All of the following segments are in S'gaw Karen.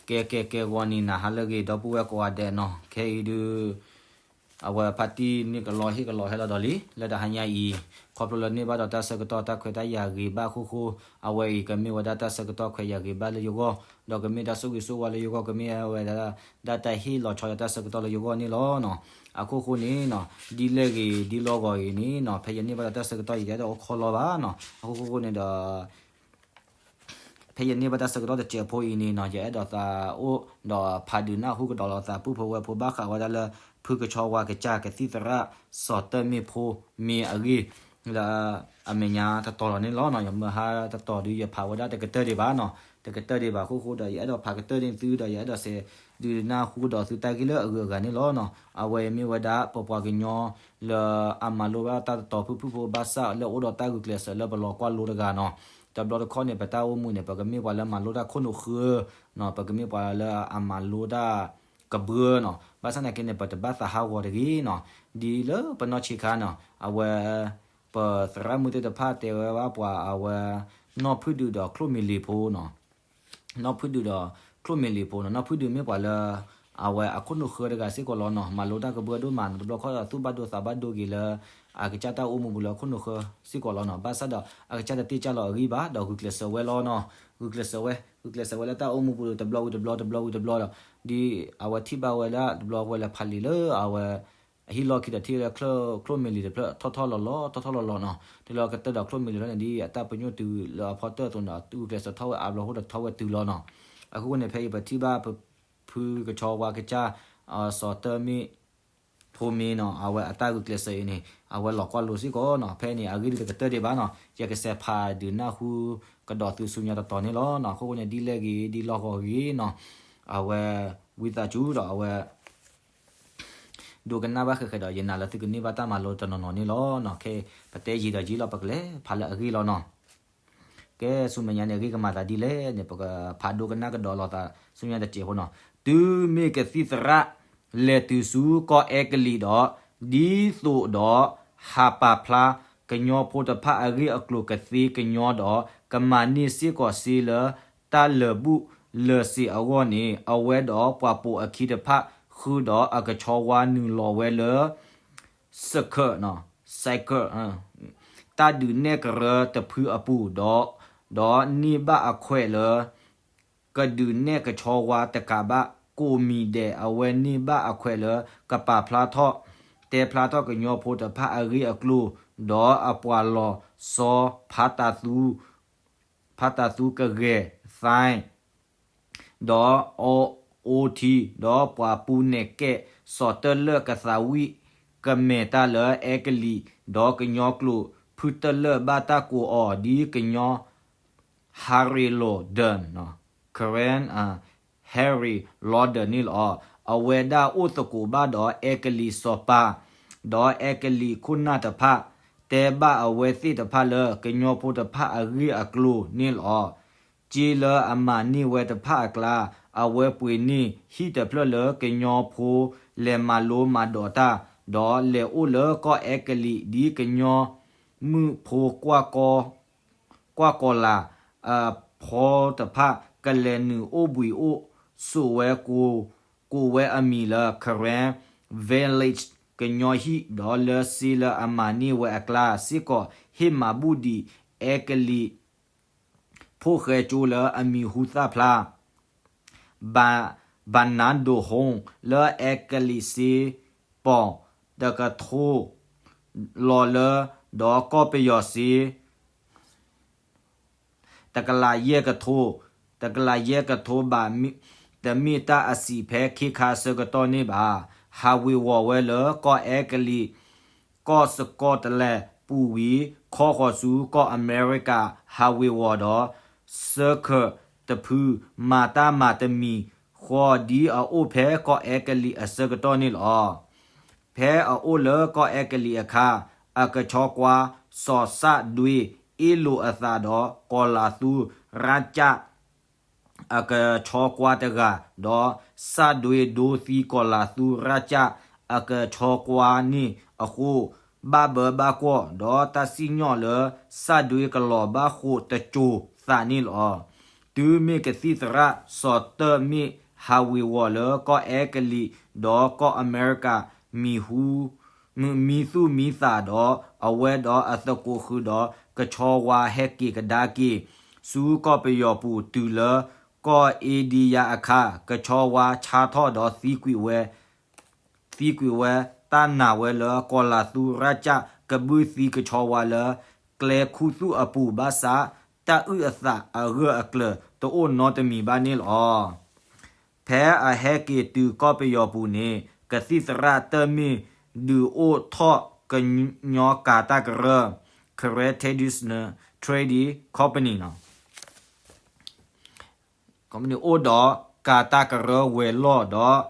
ကဲ ကဲ ကဲ ဂီၤနံၤနၤဟါလၢအဂ့ၤ ဒီပုၢ်ဝဲၢ်ကိးဂၤဒဲးနီၤ. ခဲအံၤဒုး အဝဲဖါတံၢ်န့ၣ်ကလီဟ့ၣ်ကလီဟဲလီၤဒီးလံ လၢတဟါညါအံၤ ခီဖျိလၢန့ၢ်ဘၣ်ဒီးတၢ်ဆၢကတီၢ်တၢ်ခွဲးတၢ်ယာ်ဂ့ၤဘၣ်အဃိ, အဝဲအံၤကမ့ၢ်ဝဲဒၣ်တၢ်ဆၢကတီၢ်ခွဲးယာ်ဂ့ၤဘၣ်လၢယဂီၢ်, ဒီးကမ့ၢ်တၢ်ဆိၣ်ဂ့ၤဆိၣ်ဝါလၢယဂီၢ်, ကမ့ၢ်ဝဲဒၣ် ဒၣ်တၢ်ဟ့ၣ်လီၤဆီယတၢ်ဆၢကတီၢ်လၢယဂီၢ်န့ၣ်လီၤ. အခိၣ်ဃိန့ၣ်နီၤ ဒ်လဲၣ်ဂ့ၤဒ်လီၢ်ဂီၤဂ့ၤန့ၣ်နီၤ ဖဲယန့ၢ်ဘၣ်ဒီးတၢ်ဆၢကတီၢ်အံၤ ယအဲၣ်ဒိးအိၣ်ခိးလီၤဘၣ်နီၤ. အခိၣ်ဃိန့ၣ်ဒီး ဖဲယန့ၢ်ဘၣ်တၢ်ဆၢကတီၢ်တစဲးဖိအံၤန့ၣ်နီၤ ယအဲၣ်ဒိးသးအိၣ်ဒီးဖးဒုးနၢ်ဟူကဒီးလိာ်သးပုၢ်ဖိဝဲၢ်ဖိ ဘၣ်ဃးဝဲဒၣ်လၢ ဖုကဆီဝါကစၢ်ကသံၣ်သရၣ် စီၤတၢၢ်မ့ၣ်ဖိမ့ၢ်အဂ့ၢ် လၢအမဲာ်ညါတတီၤလီၤန့ၣ်လီၤ. ယမၢဟါတတီၤဒုး ယဖးဝဲဒၣ်တကတၢၢ်ဒံးဘၣ်နီၤ. တကတၢၢ်ဒံးဘၣ်အခိၣ်ဃိဒီး ယအဲၣ်ဒိးဖးကတၢၢ်န့ၢ်သုဒီး ယအဲၣ်ဒိးစဲးဒုးနၢ်ဟူကဒီးသုတၢ်ဂ့ၢ်လၢအဂုၤအဂၤန့ၣ်လီၤနီၤ. အဝဲမ့ၢ်ဝဲဒၣ်ပပှၤကညီလၢအမၤလိဘၣ်တၢ်တတီၤဖုၣ်ဖုၣ်ဖိ ဘၣ်ဆၣ်လၢအိၣ်ဒီးတၢ်ဂုာ်ကျဲးစၢးလၢပလီၤကွၢ်လိတဂၤနီၤ. တဘျီတခီၣ်န့ၣ် ပတၢ်အိၣ်မူန့ၣ် ပကမ့ၢ်ပှၤလၢမၤလိတၢ်ခိၣ်နူာ်ဃၢနီၤ, ပကမ့ၢ်ပှၤလၢအမၤလိတၢ်ကဘှၢနီၤ. ဘၣ်ဆၣ်သနာ်က့န့ၣ် ပတဘၣ်သးဟးဂီၤတဂ့ၤနီၤ. ဒ်လၢပနီၢ်ဆံးခါနီၤ အဝဲ ပသရၣ်မုၣ်သ့ၣ်တဖၣ်တဲဝဲဘၣ်ပှၤအဝဲ နီၢ်ဖုၣ်ဒုးဒီးချိၣ်မံၤလံၤဖိနီၤ. နီၢ်ဖုၣ်ဒုးဒီးချိၣ်မံၤလံၤဖိနီၤ. နီၢ်ဖုၣ်ဒုးမ့ၢ်ပှၤလၢ အဝဲအခိၣ်နူာ်ဃၢတဂၤစ့ၢ်ကီးလီၤနီၤ. မၤလိတၢ်ကဘှၢဒိၣ်မးနီၤ. တဘျီခီၣ်သူၣ်ဘၣ်ဒိသးဘၣ်ဒိက့ၤလၢ အကစၢ်တၢ်အိၣ်မူပူၤလၢအခိၣ်နူာ်ဃၢစ့ၢ်ကီးလီၤနီၤ. ဘၣ်ဆၣ်ဒီးအကစၢ်တတ့ၢ်ကၢ်လီၤအဂံၢ်ဘၣ် ဒီးဂုာ်ကျဲးစၢးဝဲလီၤနီၤ. ဂုာ်ကျဲးစၢးဝဲ ဂုာ်ကျဲးစၢးဝဲလၢတၢ်အိၣ်မူပူၤတဘျီဝံၤတဘျီ တဘျီဝံၤတဘျီဒီး ဒ်အဝဲထံၣ်ဘၣ်ဝဲလၢတဘျီဝဲလၢဖးလံာ်လၢအဝဲ အဟံၣ်လီၢ်ခံဒီးထံၣ်ဝဲလၢချိၣ်မံၤလံၤတဖျၢၣ်ထီၣ်ထီၣ်လီၤလီၤ ထီၣ်ထီၣ်လီၤလီၤနီၤ. တုၤလၢကတၢၢ်ဒီးချိၣ်မံၤလံၤတဖျၢၣ်န့ၣ် ဒ်အတၢ်ပညိၣ်တုၤလၢအဖီတၢၣ်အသိးန့ၣ် ဂုာ်ကျဲးစၢးထီၣ်ဝဲအါဘျီအဃိဒီးထီၣ်ဝဲတုၤလီၤနီၤ. အဃိန့ၣ် ဖဲအံၤပထံၣ်ဘၣ်ဖုကဆီဝါကစၢ် စီၤတၢၢ်မ့ၣ်ဖိမ့ၢ်နီၤ အဝဲအတၢ်ဂုာ်ကျဲးစၢးအံၤန့ၣ် အဝဲလီၤကွၢ်လိစ့ၢ်ကီးနီၤ. ဖဲန့ၣ် အဂ့ၢ်ဒ်တကတၢၢ်ဒံးဘၣ်နီၤ. ယကစဲးဖးဒုးနၢ်ဟူကဒီးသုဆူညါတတီၤန့ၣ်လီၤနီၤ. အဃိန့ၣ် ဒ်လဲၣ်ဂ့ၤဒ်လီၢ်ဂီၤဂ့ၤနီၤ အဝဲ ဝံသးစူၤဒီးအဝဲ ဒိကနၣ်ဘၣ်ဃဲးဃဲးဒီး ယနာ်လၢသုကန့ၢ်ဘၣ်တၢ်မၤလိတနီၤနီၤန့ၣ်လီၤနီၤ. ခဲ ပတဲယံာ်ဒီးယံာ်လီၤ ပကလဲၤဖးလၢအဂ့ၢ်လီၤနီၤ. ကဲ ဆူမဲာ်ညါန့ၣ် အဂ့ၢ်ကမၤသးဒ်လဲၣ်န့ၣ် ပကဖးဒိကနၣ်ကဒီးလိာ်သးဆူညါတစဲးဖိနီၤ. တုၤမ့ၢ်ကသံၣ်သရၣ်လဲၤတုၤဆူကီၢ်အဲကလံးဒီး ဒ်သိးဒီးဟးပာ်ဖျါကညီဖိတဖၣ်အဂ့ၢ်အကျိၤကသ့ကညီဒီး ကမၤန့ၢ်စ့ၢ်ကီးစ့လၢတၢ်လၢာ်ဘူၣ်လၢာ်စ့အဂီၢ်န့ၣ် အဝဲဒီးပှၤပိာ်အခံတဖၣ်ဃုာ်ဒီးအကဆီဝါနုာ်လီၤဝဲလၢ စခၢၣ် စဲးကၢၣ် တၢ်ဒုးနဲၣ်ကရၢတဖုအပူၤဒီး ဒီးန့ၢ်ဘၣ်အခွဲးလၢ ကဒုးနဲၣ်ကဆီဝါတကးဘၣ် ကိးမံၤဒဲး အဝဲန့ၢ်ဘၣ်အခွဲးလၢ ကပာ်ဖျါထီၣ် တဲဖျါထီၣ်ကညီဖိတဖၣ်အဂ့ၢ်အကျိၤ ဒီးအပှၤလီၤဆီ ဖးတၢ်သူ ဖးတၢ်သူကဂဲၤသဲ ဒီးအီအိထံ ဒီးပှၤပူၤနဲၣ်ကဲၣ် စီၤတလၢၢ်ကသးဝံၣ် ကမဲာ်တၢ်လၢအဲကလံး ဒီးကညီကျိာ် ဖုတလၢၢ်ဘၣ်တၢ်ကိးအီၤ ဒ်ကညီ Harry Lawden Karen Harry Lawden န့ၣ်လီၤ. အဝဲဒၣ်အိၣ်သကိးဘၣ်ဒီးအဲကလံးစီၤပၤ ဒီးအဲကလံးခိၣ်နၢ်တဖၣ် တဲဘၣ်အဝဲသ့ၣ်တဖၣ်လၢ ကညီဖိတဖၣ်အဂ့ၢ်အကျိၤန့ၣ်လီၤ. စ့လၢအမၤန့ၢ်ဝဲတဖၣ်အကျါ အဝဲပှ့ၤန့ၢ်ဟံၣ်တဖျၢၣ်လၢကညီဖိလဲၤမၤလိမၤဒိးတၢ် ဒီးလဲၤအိၣ်လၢကီၢ်အဲကလံး ဒ်ကညီမုၣ်ဖိ ကွၢ်ကီၤလၤ အဖီတဖၣ် ကလဲၤနုာ်အိၣ်ဘှံးအိၣ်ဆိးဝဲ ကိးဝဲအမံၤလၢ Karen Village ကညီဟံၣ် ဒီးလၢစ့လၢအမၤန့ၢ်ဝဲအကျါစ့ၢ်ကီး ဟ့ၣ်မၤဘူၣ်ဒံးအဲကလံး ဖိၣ်ဃဲကၠိလၢအမံၤဟူသၣ်ဖျါ ဘၣ်နၤဒိၣ်ဟိ လၢအဲကလံးစ့ပီၣ် တကထိလီၤလၢ ဒီးကီၢ်ပယီၤစ့ တကလးယဲၢ်ကထိ, တကလးယဲၢ်ကထိဘၣ်, တမ့ၢ်တၢ်အစံးဖဲခ့ခါအဆၢကတီၢ်န့ၣ်ဘၣ်. ဟးဝ့ၤဝီၤဝဲလၢကီၢ်အဲကလံး, ကီၢ်စကီတလဲးပူၤဝံၤ ခီဃီၤဆူကီၢ်အမဲရကၤ ဟးဝ့ၤဝီၤဒီး စၢခၢၣ်တဖု မၤတၢ်မၤတမံၤဃီ ဒ်အအိၣ်ဖဲကီၢ်အဲကလံးအဆၢကတီၢ်န့ၣ်လီၤ. ဖဲအအိၣ်လၢကီၢ်အဲကလံးအခါ, အကဆီကွါ စီၤစၣ်ဒွ့ အ့ၣ်လိာ်အသးဒီး ကီၤလၤသူရၣ်ကၠၣ် အကဆီကွါတဂၤ, ဒီးစၣ်ဒွ့ဒိသံကီၤလၤသူရၣ်ကၠၣ် အကဆီကွါန့ၣ်အဃိ, ဘၣ်ဘၢဘၣ်ကွီၢ်, ဒီးတၢ်စံၣ်ညီၣ်လၢစၣ်ဒွ့ကလီၤဘၣ်ဃိးတစိၤသးန့ၣ်လီၤ. တုၤမ့ၢ်ကသံၣ်သရၣ် စီၤတၢၢ်မ့ၣ် ဟးဝ့ၤဝီၤလၢကီၢ်အဲကလံး ဒီးကီၢ်အမဲရကၤ မံၤဟူ မံၤသူၣ်မံၤသးဒီး အဝဲဒီးအသကိးဃုာ်ဒီး ကဆီဝါဟဲက့ၤကဒါက့ၤ ဆူကီၢ်ပယီၤပူၤ တုၤလၢကီၢ်အ့ဒံယါအခါ ကဆီဝါဆါထီၣ်ဒီးသံကွံာ် သံကွံာ်ဝဲ တၢ်နာ်ဝဲလၢ ကီၤလၤသူရၢ်ကၠၣ် ကဘုၣ်သံကဆီဝါလၢ ကျဲခူသူၣ်အပူၤ ဘၣ်ဆၣ် တၢ်အုၣ်အသးအဂၢၢ်အကျၢၤ တအိၣ်နီတမံၤဘၣ်န့ၣ်လီၤ. ဖဲအဟဲက့ၤတုၤကီၢ်ပယီၤပူၤန့ၣ် ကသံၣ်သရၣ်တၢၢ်မ့ၣ် ဒုးအိၣ်ထီၣ်ကညီကၤတၢ်ကရၢ Karen Trading Company အိၣ်ဒီးကၤတၢ်ကရၢဝဲၤလီၢ်ဒီး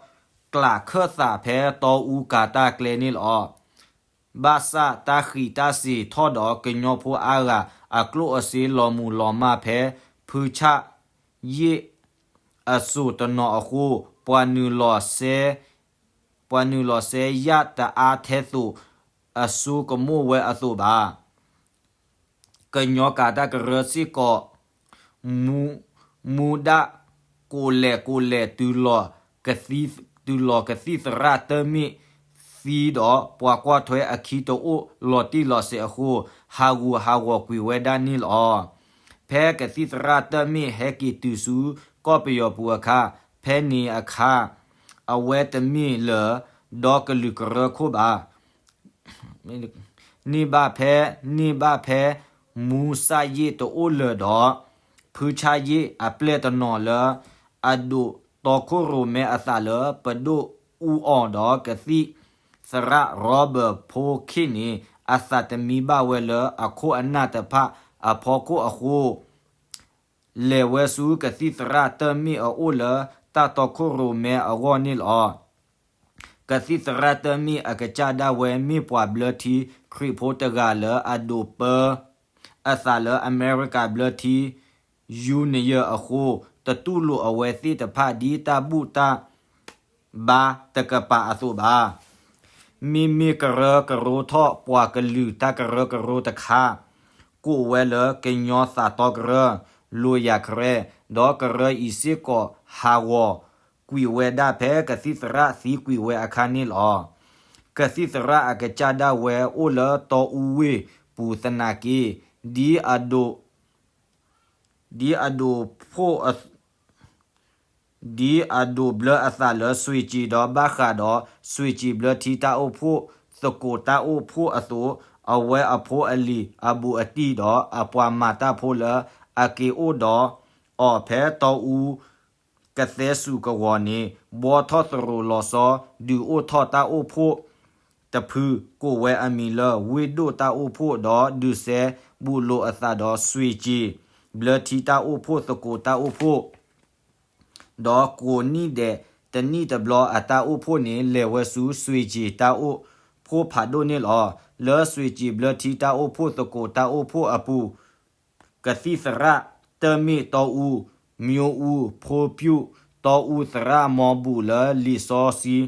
ကျးခၢၣ်သးဖဲတီအူကၤတၢ်ကျဲန့ၣ်လီၤ. ဘၣ်ဆၣ်တၢ်ဃံးတၢ်စ့ၤထီၣ်ဒီးကညီဖိအါဂၤ အကျိၣ်အစ့လီၤမုၢ်လီၤမၢ်ဖဲ ဖုဆၣ်ယ့ၣ်အစိၢ်တနီၤအဃိ ပှၤနုာ်လီၤစဲ ပှၤနုာ်လီၤစဲယၣ်တအါထဲသိး အစိကမိၣ်ဝဲအသိးဘၣ်. ကညီကၤတၢ်ကရၢစ့ၢ်ကီး မူ မူဒါကိးလဲးကိးလဲး တုၤလီၤကသံၣ်သရၣ်တၢၢ်မ့ၣ်သံဒီး ပှၤကွၢ်ထွဲအခံတအိၣ်လီၤတံၢ်လီၤဆဲးအဃိ ဟးဂူာ်ဟးဂီၤကွံာ်ဝဲဒၣ်န့ၣ်လီၤ. ဖဲကသံၣ်သရၣ်တၢၢ်မ့ၣ်ဟဲက့ၤတုၤဆူကီၢ်ပယီၤပူၤအခါ ဖဲန့ၣ်အခါ အဝဲတမ့ၢ်လၢ ဒီကလုာ်ကရၢခိၣ်ဘၣ် န့ၢ်ဘၣ်ဖဲ န့ၢ်ဘၣ်ဖဲ မူစၣ်ယ့ၣ်တအိၣ်လၢၤဒီး ဖုဆၣ်ယ့ၣ်အပျဲၢ်တနီၤလၢ အဒိးတီခိၣ်ရိၣ်မဲအသးလၢ ပဒိၣ်အူအီၣ်ဒီးကသံၣ်သရၣ် ရီဘၢၣ်ဖိခ့ၣ်န့ၣ် အသးတမံဘၣ်ဝဲလၢအခိၣ်အနၢ်တဖၣ်အဖီခိၣ်အဃိ လဲၤဝဲဆူကသံၣ်သရၣ်တၢၢ်မ့ၣ်အအိၣ်လၢတၢ်တီခိၣ်ရိၣ်မဲအဂီၢ်န့ၣ်လီၤ. ကသံၣ်သရၣ်တၢၢ်မ့ၣ်အကစၢ်ဒၣ်ဝဲ မ့ၢ်ပှၤဘျၢထံခရံာ်ဖိတဂၤလၢအဒိးပၢအသးလၢအမဲရကၤဘျၢထံ ယူနယၢၢ်အဃိ တတူၢ်လိာ်အဝဲသ့ၣ်တဖၣ်ဒ်တၢ်ဘူၣ်တၢ် ဘါတကပၤအသိးဘၣ်. မ့မ့ၢ်ကရၢကရိထီၣ်ပှၤကလုာ်တၢ်ကရၢကရိတခါ ကိးဝဲလၢကညီသးတီကရၢ လိၤယၤခရဲ ဒီးကရၢအံၤစ့ၢ်ကီးဟးဂီၤကွံာ်ဝဲဒၣ်ဖဲကသံၣ်သရၣ်သံကွံာ်ဝဲအခါန့ၣ်လီၤ. ကသံၣ်သရၣ်အကစၢ်ဒၣ်ဝဲအိၣ်လၢတီအူဝ့ၢ်ပူၤသနာ်က့ ဒ်အဒိး ဒ်အဒိးဘျၢအသးလၢ စွ့ၤကၠံၤ ဒီးဘၣ်ဃးဒီး စွ့ၤကၠံၤဘျၢထံတၢ်အိၣ်ဖှိၣ် သကိးတၢ်အိၣ်ဖှိၣ်အသိး အဝဲအဖိအလံၤ အဘူးအတံၢ်ဒီး အပှၤမၤတၢ်ဖိလၢအက့ၤအိၣ်ဒီးအီၤဖဲတီအူ ကသဲစူၤကဝီၤန့ၣ် ဘှီထီၣ်သရိးလီၤဆီ ဒုးအိၣ်ထီၣ်တၢ်အိၣ်ဖှိၣ်တဖု ကိးဝဲအမံၤလၢ ဝ့ၢ်ဒိၣ်တၢ်အိၣ်ဖှိၣ် ဒီးဒုးစဲဘူးလိာ်အသးဒီး စွ့ၤကၠံၤဘျၢထံတၢ်အိၣ်ဖှိၣ် သကိးတၢ်အိၣ်ဖှိၣ် ဒီးကိးနံၣ်ဒဲး တနံၣ်တဘျီအတၢ်အိၣ်ဖှိၣ်န့ၣ် လဲၤဝဲဆူ စွ့ၤကၠံၤတၢ်အိၣ်ဖှိၣ်ဖးဒိၣ်န့ၣ်လီၤ. လၢစွ့ၤကၠံၤဘျၢထံတၢ်အိၣ်ဖှိၣ် သကိးတၢ်အိၣ်ဖှိၣ်အပူၤ ကသံၣ်သရၣ် တၢၢ်မ့ၣ်တီအူ မၠိအူ ဖိပျုၢ် တီအူသရၣ်မီဘူၣ်လၢလံာ်စီဆှံ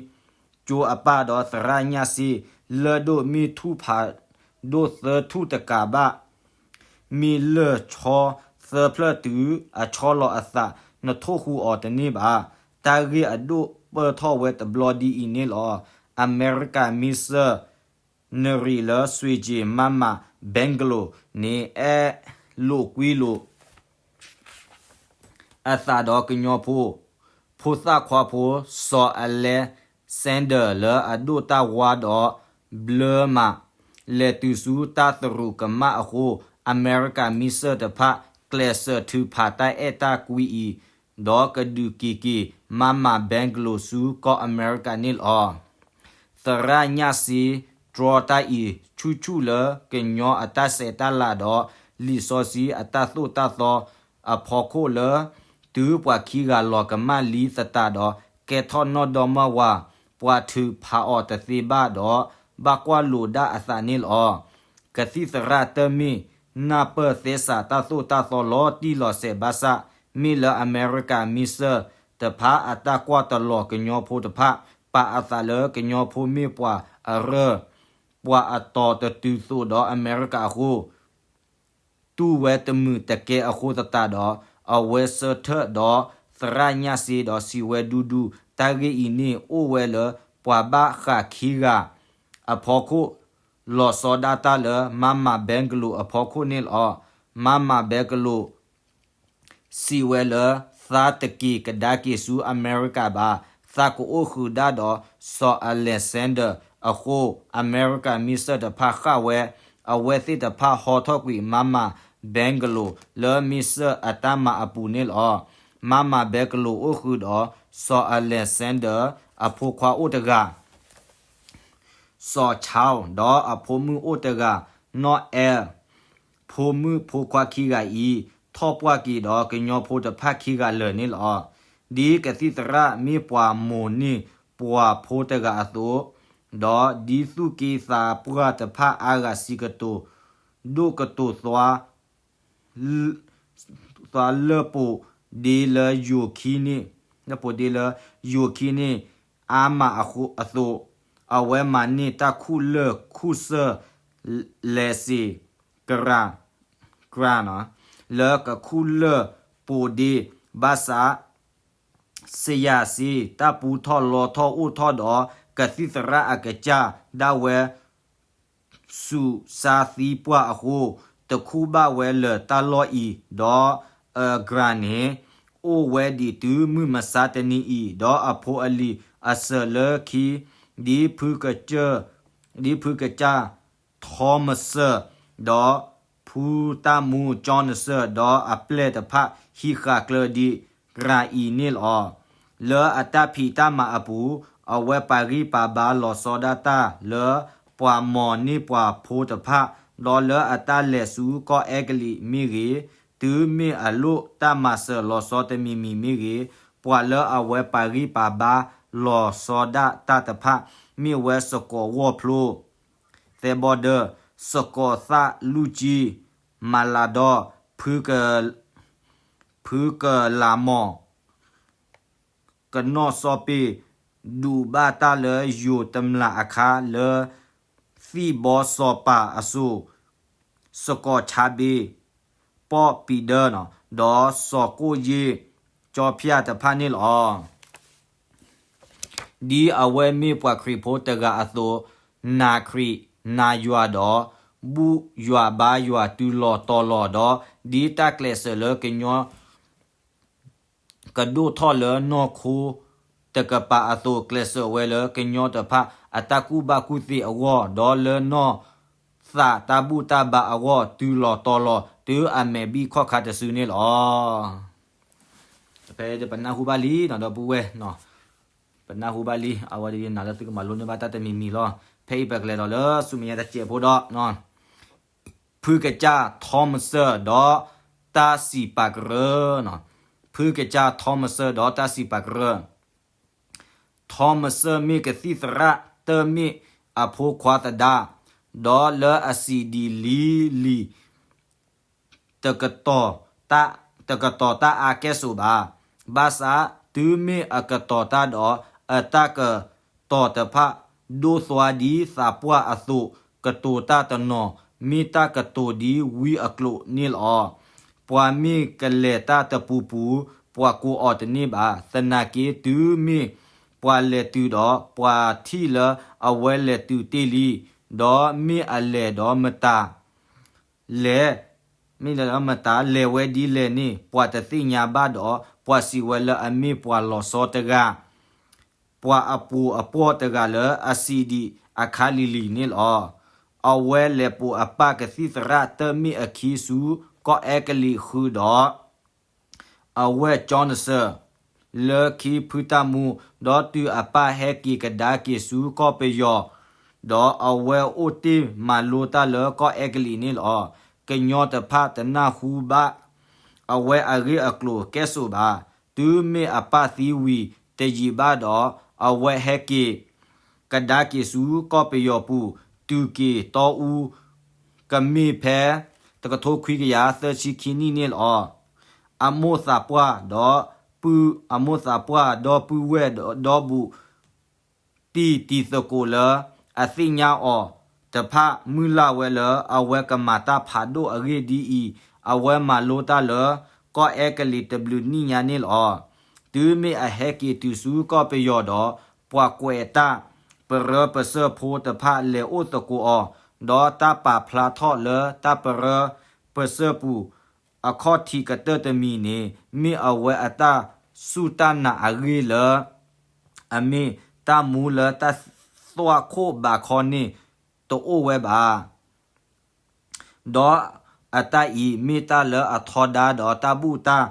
ကၠိအပၢ်ဒီးသရၣ်ညၣ်စ့ လၢၢ်ဒိၣ်မ့ၢ်ထူၣ်ဖးဒိၣ်သၢထူၣ်တကးဘၣ် မ့ၢ်လၢၢ်ဆီသၢဖျၢၣ်တုၤအဆီလီၤအသး နထိၣ်ဃူအီၤတန့ၢ်ဘၣ်. တၢ်ဂ့ၢ်အဒိၣ်ပၢၢ်ထီၣ်ဝဲတဘျီဒ်အံၤန့ၣ်လီၤ. အမဲရကၤမံစၢၣ် နရံၣ်လၢစွ့ၤကၠံၤ Mama Bungalow န့ၣ် အဲၣ်လိာ်ကွံလိာ် အသးဒီးကညီဖိ ဖိသၣ်ခွါဖိ စီၤအလဲစဲဒၢၣ် လၢအဒိၣ်တၢ်ဝါဒီးဘျၢမး လဲၤတုၤဆူတၢ်သရူးကမၣ်အဃိ အမဲရကၤမံစၢၣ်တဖၣ် ကျဲးစၢးထုးဖးတၢ်အဲၣ်တၢ်ကွံအံၤ ဒီးကဒုးက့ၤက့ၤ Mama Bungalow ဆူကီၢ်အမဲရကၤန့ၣ်လီၤ. သရၣ်ညၣ်စ့ တြီတၢ်အံၤ ဆူၣ်ဆူၣ်လၢကညီအတၢ်ဆဲးတၢ်လၤဒီး လံာ်စီဆှံအတၢ်သိၣ်တၢ်သီအဖီခိၣ်လၢ တုၤပှၤခံဂၤလီၤကမၣ်လံသတးဒီး ကဲထီၣ်နီၢ်ဒီမါဝၤ ပှၤထုးဖးအီၤတသ့ဘၣ်ဒီး ဘၣ်ကွၢ်လိာ်ဒၣ်အသးန့ၣ်လီၤ. ကသံၣ်သရၣ်တၢၢ်မ့ၢ် နၢ်ပၢၢ်သဲစးတၢ်သိၣ်တၢ်သီလီၤတံၢ်လီၤဆဲးဘၣ်ဆၣ် မ့ၢ်လၢအမဲရကၤမံစၢၣ်တဖၣ်အတၢ်ကွၢ်တလီၤကညီဖိတဖၣ် ပာ်အသးလၢကညီဖိမ့ၢ်ပှၤအရၢၢ် ပှၤအတီၤတတုၤသိးဒီးအမဲရကၤအဃိ တူၢ်ဝဲတမုာ်တကဲအဃိသတးဒီး အဝဲဆၢထၢၣ်ဒီးသရၣ်ညၣ်စ့ဒီးစံးဝဲဒူဒူ, တၢ်ဂ့ၢ်အံၤန့ၣ်အိၣ်ဝဲလၢပှၤဘၣ်ဃးခံဂၤအဖီခိၣ် လီၤဆီဒၣ်တၢ်လၢ Mama Bangalow အဖီခိၣ်န့ၣ်လီၤ. Mama Bangalow စံးဝဲလၢ သးတက့ၤကဒါက့ၤဆူအမဲရကၤဘၣ်, သးကအိၣ်ဃုာ်ဒၣ်ဒီးစီၤ Alexander အဃိ, အမဲရကၤမံၤစၢၣ်တဖၣ်ဃၣ်ဝဲ, အဝဲသ့ၣ်တဖၣ်ဟီထီၣ်ကွံာ် Mama Bangalow လၢမံၤစၢၣ်အတၢ်မၤအပူၤန့ၣ်လီၤ. Mama Bangalow အိၣ်ဃုာ်ဒီးစီၤ Alexander အဖိခွါအိၣ်တဂၤ စီၤ Charles ဒီးအဖိမုၣ်အိၣ်တဂၤနီၢ် Anne, ဖိမုၣ်ဖိခွါခံဂၤအံၤ ထီၣ်ပှၢ်က့ၤဒီးကညီဖိတဖၣ်ခံဂၤလၢာ်န့ၣ်လီၤ. ဒ်ကသံၣ်သရၣ်မ့ၢ်ပှၤမိၢ်န့ၢ်ပှၤဖိတဂၤအသိး, ဒီးဒ်သူၣ်က့သးပှၢ်တဖၣ်အါဂၤစံးကတိၤ ဒိၣ်ကတိၤသွါ သွါလၢပိာ်ဒ့လၢယိၤခံန့ၣ်, လၢပိာ်ဒ့လၢယိၤခံန့ၣ် အါမးအဃိအသိး, အဝဲမၤန့ၢ်တၢ်ခူၣ်လၢၢ်ခူၣ်စၢၢ် လဲၤစ့ၤ grant, grant လၢကခူၣ်လၢၢ်ပိာ်ဒ့, ဘၣ်ဆၣ် စယၤစ့ တၢ်ပူထီၣ်လီထီၣ်အိၣ်ထီၣ်ဒီး ကသံၣ်သရၣ်အကစၢ်ဒၣ်ဝဲ ဆူးစါသံပှၢ်အဃိ, တခူၣ်ဘၣ်ဝဲလၢာ်တၢ်လီၢ်အံၤ, ဒီး grant န့ၣ် အိၣ်ဝဲဒံးတုၤမုၢ်မဆါတနံၤအံၤ, ဒီးအဖိအလံၤအစၢၤလၢခံ, ဒ်ဖုကစၢၢ်, ဒ်ဖုကစၢ် Thomas ဒီးဖုတၢ်မူ John ဒီးအပျဲၢ်တဖၣ်ဟံးဃာ်ကျၢၤဒံး grant အံၤန့ၣ်လီၤ. လၢအတၢ်ဖံးတၢ်မၤအပူၤ, အဝဲပာ်ဂံၢ်ပာ်ဘါလီၤဆီဒၣ်တၢ်လၢပှၤမိၢ်န့ၢ်ပှၤဖိတဖၣ်, ဒီးလၢအတၢ်လဲၤဆူကီၢ်အဲကလံးမ့ၢ်ဂ့ၤ, တုၤမ့ၢ်အလိၣ်တၢ်မၤစၢၤလီၤဆီတမံၤမံၤမ့ၢ်ဂ့ၤ, ပှၤလၢအဝဲပာ်ဂံၢ်ပာ်ဘါလီၤဆီဒၣ်တၢ်တဖၣ် မ့ၢ်ဝဲစကိးဝီၢ်ဖျိ သဲဘီဒၢ, စကိးသၣ်လူၢ်ကၠံ, မၤလၤဒီ, ဖုက, ဖုကလးမီၢ်, ကနီၣ်စီပ့ၢ်, ဒုးဘၣ်တၢ်လၢယိၤတမျးအခါလၢ သံၣ်ဘီစီၤပၤအစိၤ, စကိးဆါဘ့, ပီၣ်ပံၤဒၢ, ဒီးစီၤကိၣ်ယ့ၣ်, ကၠီဖၠၣ်တဖၣ်န့ၣ်လီၤ. ဒ်အဝဲမ့ၢ်ပှၤခရံာ်ဖိတဂၤအသိး, နာ်ခရံာ်နာ်ယွၤဒီး, ဘူၣ်ယွၤဘါယွၤတုၤလီၤတီၤလီၤဒီး, ဒ်တၢ်ကျဲးစၢးလၢကညီ ကဒိၣ်ထီၣ်လၢနီၢ်ခိတကပၤအသိး, ကျဲးစၢးဝဲလၢကညီတဖၣ်အတၢ်ကူၣ်ဘၣ်ကူၣ်သ့အဂီၢ်, ဒီးလၢနီၢ်သးတၢ်ဘူၣ်တၢ်ဘါအဂီၢ်, တုၤလီၤတီၤလီၤ တုၤအမဲာ်ဘံၣ်ခီၣ်ခါတစုန့ၣ်လီၤ. ဖဲပနၢ်ဟူဘၣ်လံနီၤ ဒီပုၢ်ဝဲၢ်, ပနၢ်ဟူဘၣ်လံ, အဝဲဒၣ်ယနာ်လၢသုကမၤလိန့ၢ်ဘၣ်တၢ်တမံၤမံၤလီၤ. ဖဲအံၤပကလဲၤဒီးလၢဆူမဲာ်ညါတစဲးဖိဒီး ဖုကစၢ် Thomas ဒီးတၢ်စံးပာ်ကရၢ, ဖုကစၢ် Thomas ဒီးတၢ်စံးပာ်ကရၢ. Thomas မ့ၢ်ကသံၣ်သရၣ်တမ့ၢ်အဖိခွါသဒါ, ဒီးလၢအစံးဒ်လံလံ တကတီၤတၢ်, တကတီၤတၢ်အါကဲၣ်ဆိးဘၣ်. ဘၣ်ဆၣ်တုၤမ့ၢ်အကတီၤတၢ်ဒီး အတၢ်ကတီၤတဖၣ် ဒိၣ်သွါဒ်သးပှၢ်အသိး, ကတိၤတၢ်တနီၤ မ့ၢ်တၢ်ကတိၤဒ်ဝံအကျိာ်န့ၣ်လီၤ. ပှၤမ့ၢ်ကလဲၤတၢ်တပူၤပူၤ, ပှၤကိးအီၤတန့ၢ်ဘၣ်. သနာ်က့တုၤမ့ၢ်ပှၤလဲၤတုၤဒီး ပှၤထံၣ်လၢအဝဲလဲၤတုၤတ့ၢ်လံ, ဒီးမ့ၢ်အလဲၤဒီးမတၤ လဲၤ, မ့ၢ်လဲၤဒီးမတၤလဲၤဝဲဒ်လဲၣ်န့ၣ် ပှၤတသ့ၣ်ညါဘၣ်ဒီး ပှၤစံးဝဲလၢအမ့ၢ်ပှၤလီၤဆီတဂၤ, ပှၤအပိာ်အပီၢ်တဂၤလၢအစံးဒံးအခါလံၤလံၤန့ၣ်လီၤ. အဝဲလဲၤပိာ်အပၢ်ကသံၣ်သရၣ်တမ့ၢ်အခံဆူကီၢ်အဲကလံးဃုာ်ဒီး အဝဲၢ်ကၠီနစၢၢ် လၢခံဖုတၢ်မူ, ဒီးတုၤအပၢ်ဟဲက့ၤကဒါက့ၤဆူကီၢ်ပယီၤ, ဒီးအဝဲအိၣ်တ့ၢ်မၤလိတၢ်လၢကီၢ်အဲကလံးန့ၣ်လီၤ. ကညီတဖၣ်တနၢ်ဟူဘၣ် အဝဲအဂ့ၢ်အကျိၤကဲၣ်ဆိးဘၣ်. တုၤမ့ၢ်အပၢ်သံဝံၤတယံာ်ဘၣ်ဒီး အဝဲဟဲက့ၤ ကဒါက့ၤဆူကီၢ်ပယီၤပူၤ တုၤက့ၤတီအူ ကမ့ၢ်ဖဲ တကထိခွံကယၤသၢဆံခံနံၣ်န့ၣ်လီၤ. အမိၢ်သးပှၢ်ဒီးပုၢ်, အမိၢ်သးပှၢ်ဒီပုၢ်ဝဲၢ်ဒီဘူး တံၤတံၤသကိးလၢအသ့ၣ်ညါအီၤတဖၣ် မုၢ်လၢ်ဝဲလၢအဝဲကမၤတၢ်ဖးဒိၣ်အဂ့ၢ်ဒ်အံၤ, အဝဲမၤလိတၢ်လၢ ကီၢ်အဲကလံးတဘျုးနံၣ်ညါန့ၣ်လီၤ. တုၤမ့ၢ်အဟဲက့ၤတုၤဆူကီၢ်ပယီၤဒီး ပှၤကွဲးတၢ် ပရၢပစၢၢ်ဖိတဖၣ်လဲၤအိၣ်သကိးအီၤ, ဒီးတၢ်ပာ်ဖျါထီၣ်လၢတၢ်ပရၢပစၢၢ်ပူၤ အခီၣ်ထံးကတၢၢ်တမံၤန့ၣ် မ့ၢ်အဝဲအတၢ်စူၢ်တၢ်နာ်အဂ့ၢ်လၢ အမ့ၢ်တၢ်မူလၢတၢ်သွၣ်ခိၣ်ဘးခီန့ၣ် တအိၣ်ဝဲဘၣ်. ဒီးအတၢ်အံၤမ့ၢ်တၢ်လၢအထီဒါဒီးတၢ်ဘူၣ်တၢ်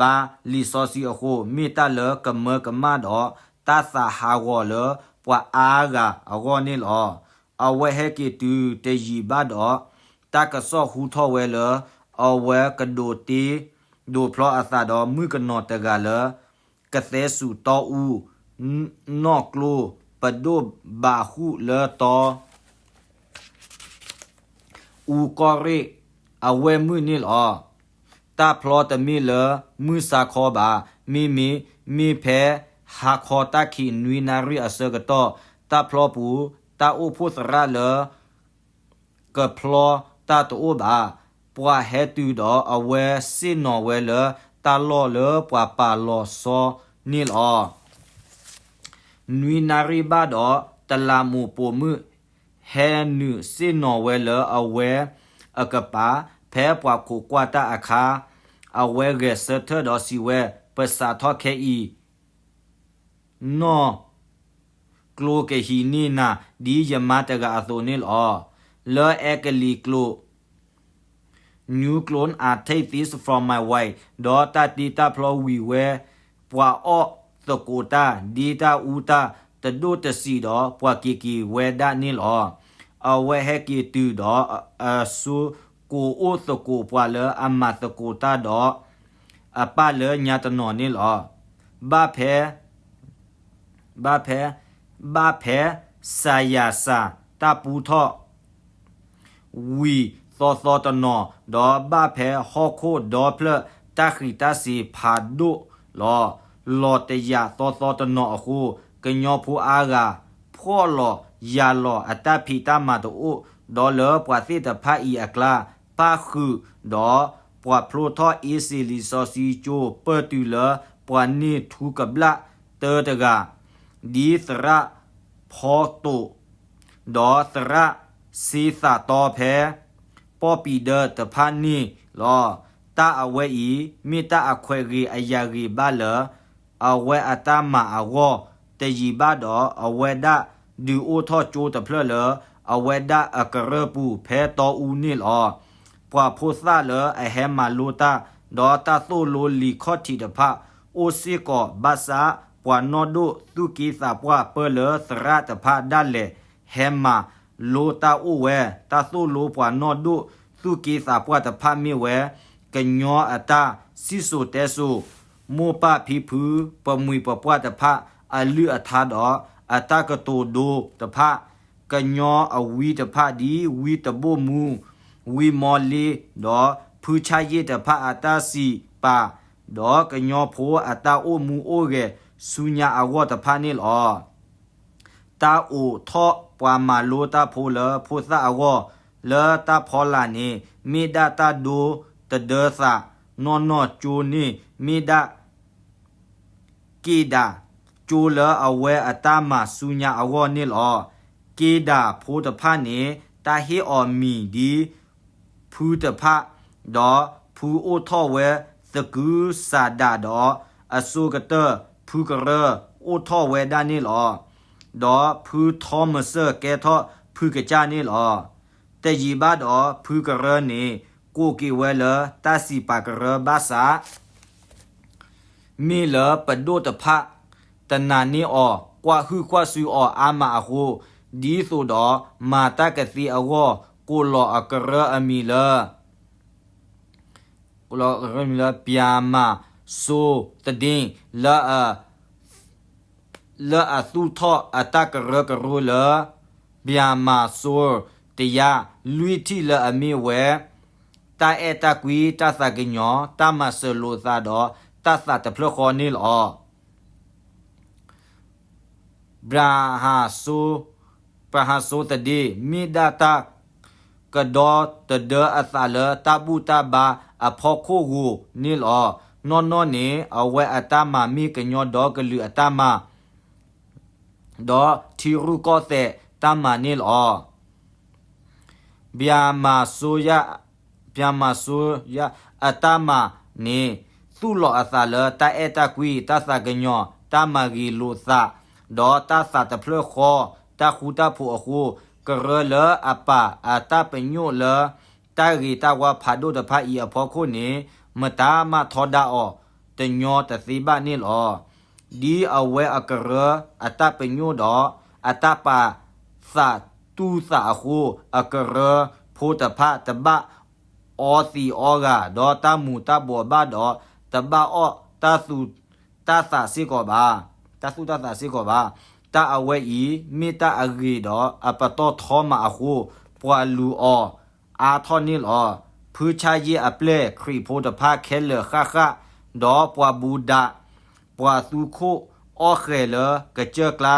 ဘါလံာ်စီဆှံအဃိ, မ့ၢ်တၢ်လၢကမၢကမၣ်ဒီးတၢ်သးဟးဂီၤလၢပှၤအါဂၤအဂီၢ်န့ၣ်လီၤ. အဝဲဟဲက့ၤတုၤတယံာ်ဘၣ်ဒီး တၢ်ကစီၣ်ဟူထီၣ်ဝဲလၢ အဝဲကဒိးတ့ဒိးဖျီအသးဒီးမုၣ်ကနီၤတဂၤလၢ ကသဲစူၤတီအူ နီၣ်ကျိပဒိၣ်ဘးဃုာ်လၢတီ အူကီၢ်ရ့ၣ်အဝဲၢ်မုၢ်န့ၣ်လီၤ. တၢ်ဖျီတမ့ၢ်လၢမုၢ်ဆါခီဘၣ်, မ့မ့ၢ်မ့ၢ်ဖဲဟါခီတၢ်ခံးနွံနၣ်ရံၣ်အဆၢကတီၢ်, တၢ်ဖျီပူၤ တၢ်အိၣ်ဖှိၣ်သရၣ်လၢ ကဖျီတၢ်တအိၣ်ဘၣ်. ပှၤဟဲတုၤဒီးအဝဲစ့ၣ်နီၤဝဲလၢတၢ်လီၢ်လၢပှၤပာ်လီၤဆီန့ၣ်လီၤ. နွံနၣ်ရံၣ်ဘၣ်ဒီး တလးမူးပိာ်မုၣ် ဟဲနုာ်စ့ၣ်နီၤဝဲလၢအဝဲအကပၤ, ဖဲပှၤခိးကွၢ်တၢ်အခါ, အဝဲဂဲၤဆၢထၢၣ်ဒီးစံးဝဲ, ပစးထီၣ်ခဲအံၤ နီၣ်ကျိကဟံးန့ၢ်နၤ ဒ်ယမါတဂၤအသိးန့ၣ်လီၤ. လၢအဲကလံးကျိာ် New clothes, I take this from my wife. ဒီးတၢ်တ့တၢ်ဖျီဝံၤဝဲ, ပှၤအီၣ်သကိးတၢ် ဒ်တၢ်အူတၢ်တဒိၣ်တဆံးဒီး ပှၤက့ၤက့ၤဝဲဒၣ်န့ၣ်လီၤ. အဝဲဟဲက့ၤတုၤဒီး အစိၤကိးအိၣ်သကိးပှၤလၢအမၤသကိးတၢ်ဒီး အပၢ်လၢညါတနီၤန့ၣ်လီၤ. ဘၣ်ဖဲ ဘၣ်ဖဲ ဘၣ်ဖဲ စၤယၤစၤ တၢ်ပူထီၣ် ဝံၤသီသီတနီၤ, ဒီးဘၣ်ဖဲဟီၣ်ခိၣ်ဒီဖျၢၣ် တၢ်ဃံးတၢ်စ့ၤဖးဒိၣ်လီၤ. လီၤတယာ်သီသီတနီၤအဃိ, ကညီဖိအါဂၤ ဖှီၣ်လီၤယာ်လီၤအတၢ်ဖံးတၢ်မၤတအိၣ်, ဒီးလၢပှၤသ့ၣ်တဖၣ်အံၤအကျါ ပၣ်ဃုာ်ဒီး ပှၤဖျိထီၣ်အ့စ့းလံာ်စီဆှံကၠိ ပၢၢ်တုၤလၢပှၤန့ၢ်ထူကဘျၣ်တၢတဂၤ, ဒ်သရၣ်ဖီတိာ် ဒီးသရၣ်စ့သးတီဖဲ ပီၣ်ပံၤဒၢတဖၣ်န့ၣ်လီၤ. တၢ်အဝဲအံၤ မ့ၢ်တၢ်အခွဲးဂ့ၤအယာ်ဂ့ၤဘၣ်လၢ အဝဲအတၢ်မၤအဂီၢ်, တယံာ်ဘၣ်ဒီး အဝဲဒၣ်ဒုးအိၣ်ထီၣ်ကၠိတဖျၢၣ်လၢ အဝဲဒၣ်အကရၢၢ်ပူၤဖဲတီအူန့ၣ်လီၤ. ပှၤဖိသၣ်လၢအဟဲမၤလိတၢ်, ဒီးတၢ်သိၣ်လိလံာ်ခီၣ်ထံးတဖၣ် အိၣ်စ့ၢ်ကီးဘၣ်ဆၣ်, ပှၤနီၢ်ဒိၣ်သူၣ်က့သးပှၢ်ပၢၢ်လၢသရၣ်တဖၣ်ဒၣ်လဲာ် ဟဲမၤလိတၢ်အိၣ်ဝဲ. တၢ်သိၣ်လိပှၤနီၢ်ဒိၣ်သူၣ်က့သးပှၢ်တဖၣ်မ့ၢ်ဝဲ ကညီအတၢ်စံၣ်စိၤတဲစိၤ, မိၢ်ပၢ်ဖံဖု ပမှံၤပပှၢ်တဖၣ်အလုၢ်အထါဒီး အတၢ်ကတိၤဒိတဖၣ်, ကညီအဝံတဖၣ်ဒ် ဝံတဘိၣ်မူ, ဝံမီလ့, ဒီးဖုဆၣ်ယ့ၣ်တဖၣ်အတၢ်စံးပာ်, ဒီးကညီဖိအတၢ်အိၣ်မူအိၣ်ဂဲၤဆူညါအဂီၢ်တဖၣ်န့ၣ်လီၤ. တၢ်အိးထီၣ်ပှၤမၤလိတၢ်ဖိလၢဖိသၣ်အဂီၢ် လၢတၢ်ဖီလာ်န့ၣ် မ့ၢ်ဒၣ်တၢ်ဒိတဒၢသးနီၢ်နီၢ်ကၠိန့ၣ် မ့ၢ်ဒၣ် က့ဒၤကၠိလၢအဝဲအတၢ်မၤဆူညါအဂီၢ်န့ၣ်လီၤ. က့ဒၤဖိတဖၣ်န့ၣ် တၢ်ဟ့ၣ်အီၤမံၤဒ် ဖုတဖၣ်, ဒီးဖုအိၣ်ထီၣ်ဝဲသကုၤဆးဒးဒီး အစိၤကတၢၢ်ဖုကရၢအိၣ်ထီၣ်ဝဲဒၣ်န့ၣ်လီၤ. ဒီးဖုထီမစၢၢ်ကဲထီၣ်ဖုကစၢ်န့ၣ်လီၤ. တယံာ်ဘၣ်ဒီး ဖုကရၢန့ၣ် ကိးက့ၤဝဲလၢတၢ်စံးပာ်ကရၢဘၣ်ဆၣ် မ့ၢ်လၢပဒိၣ်တဖၣ် တနာ်န့ၢ်အီၤ ကွၢ်ဟုၣ်ကွၢ်စူၣ်အီၤအါမးအဃိ, ဒ်သိးဒီးမၤတၢ်ကသ့အဂီၢ် ကိးလီၤအကရၢအမံၤလၢ ကိးလီၤအကရၢမံၤလၢ ဗျာမာစိုးသဒ့ လၢအ လၢအသူၣ်ထီၣ်အတၢ်ကရၢကရိလၢ ဗျာမာစိုး တယါလွံၢ်ထံၣ်လၢအမ့ၢ်ဝဲ တၢ်အဲၣ်တၢ်ကွံ တၢ်သးကညီၤ တၢ်မၤစၢၤလိာ်သးဒီးတၢ်သးတဖျၢၣ်ဃီန့ၣ်လီၤ. ဗျာမာစိုး ဗျာမာစိုးသဒ့ မ့ၢ်ဒၣ်တၢ်ကဒီတဒၢအသးလၢတၢ်ဘူၣ်တၢ်ဘါ အဖီခိၣ်ဧိၤန့ၣ်လီၤ. နီၢ်နီၢ်န့ၣ် အဝဲအတၢ်မၤမ့ၢ်ကညီဒီကလုာ်အတၢ်မၤ ဒီးထံရူၢ်ကီၢ်သဲးတၢ်မၤန့ၣ်လီၤ. ဗျာမၤစိယ ဗျာမၤစိယအတၢ်မၤန့ၣ် သူၣ်လီၤအသးလၢတၢ်အဲၣ်တၢ်ကွံ, တၢ်သးကညီၤ, တၢ်မၤဂ့ၤလိာ်သး, ဒီးတၢ်သးတဖျၢၣ်ဃီ, တၢ်ဃူတၢ်ဖိးအဃိ, ကရၢလၢအပာ်အတၢ်ပညိၣ်လၢ တၢ်ဂ့ၤတၢ်ဝါဖးဒိၣ်တဖၣ်အံၤအဖီခိၣ်န့ၣ် မတၤမၤထီဒါအီၤ တညီတသ့ဘၣ်န့ၣ်လီၤ. ဒ်အဝဲအကရၢအတၢ်ပညိၣ်ဒီး အတၢ်ပာ်သးတူၢ်သးအဃိ, အကရၢဖိတဖၣ်တဘၣ်အီသံးအီဂၤ, ဒီးတၢ်မူၤတၢ်ဘှီးဘၣ်ဒီး တဘၣ်အီၣ်တၢ်သူၣ် တၢ်သးစ့ၢ်ကီးဘၣ်, တၢ်သူၣ်တၢ်သးစ့ၢ်ကီးဘၣ်. တၢ်အဝဲအံၤ မ့ၢ်တၢ်အဂ့ၤဒီးအပတီၢ်ထီမးအဃိ, ပှၤလူၤအီၤအါထီၣ်န့ၣ်လီၤ. ဖုဆါယ့အပျဲၢ်ခရံာ်ဖိတဖၣ်ခဲလၢာ်ဃၣ်ဃၣ်, ဒီးပှၤဘူးဒး, ပှၤသူခိၣ်အီၣ်ဃဲၤလၢကစၢၢ်ကျါ,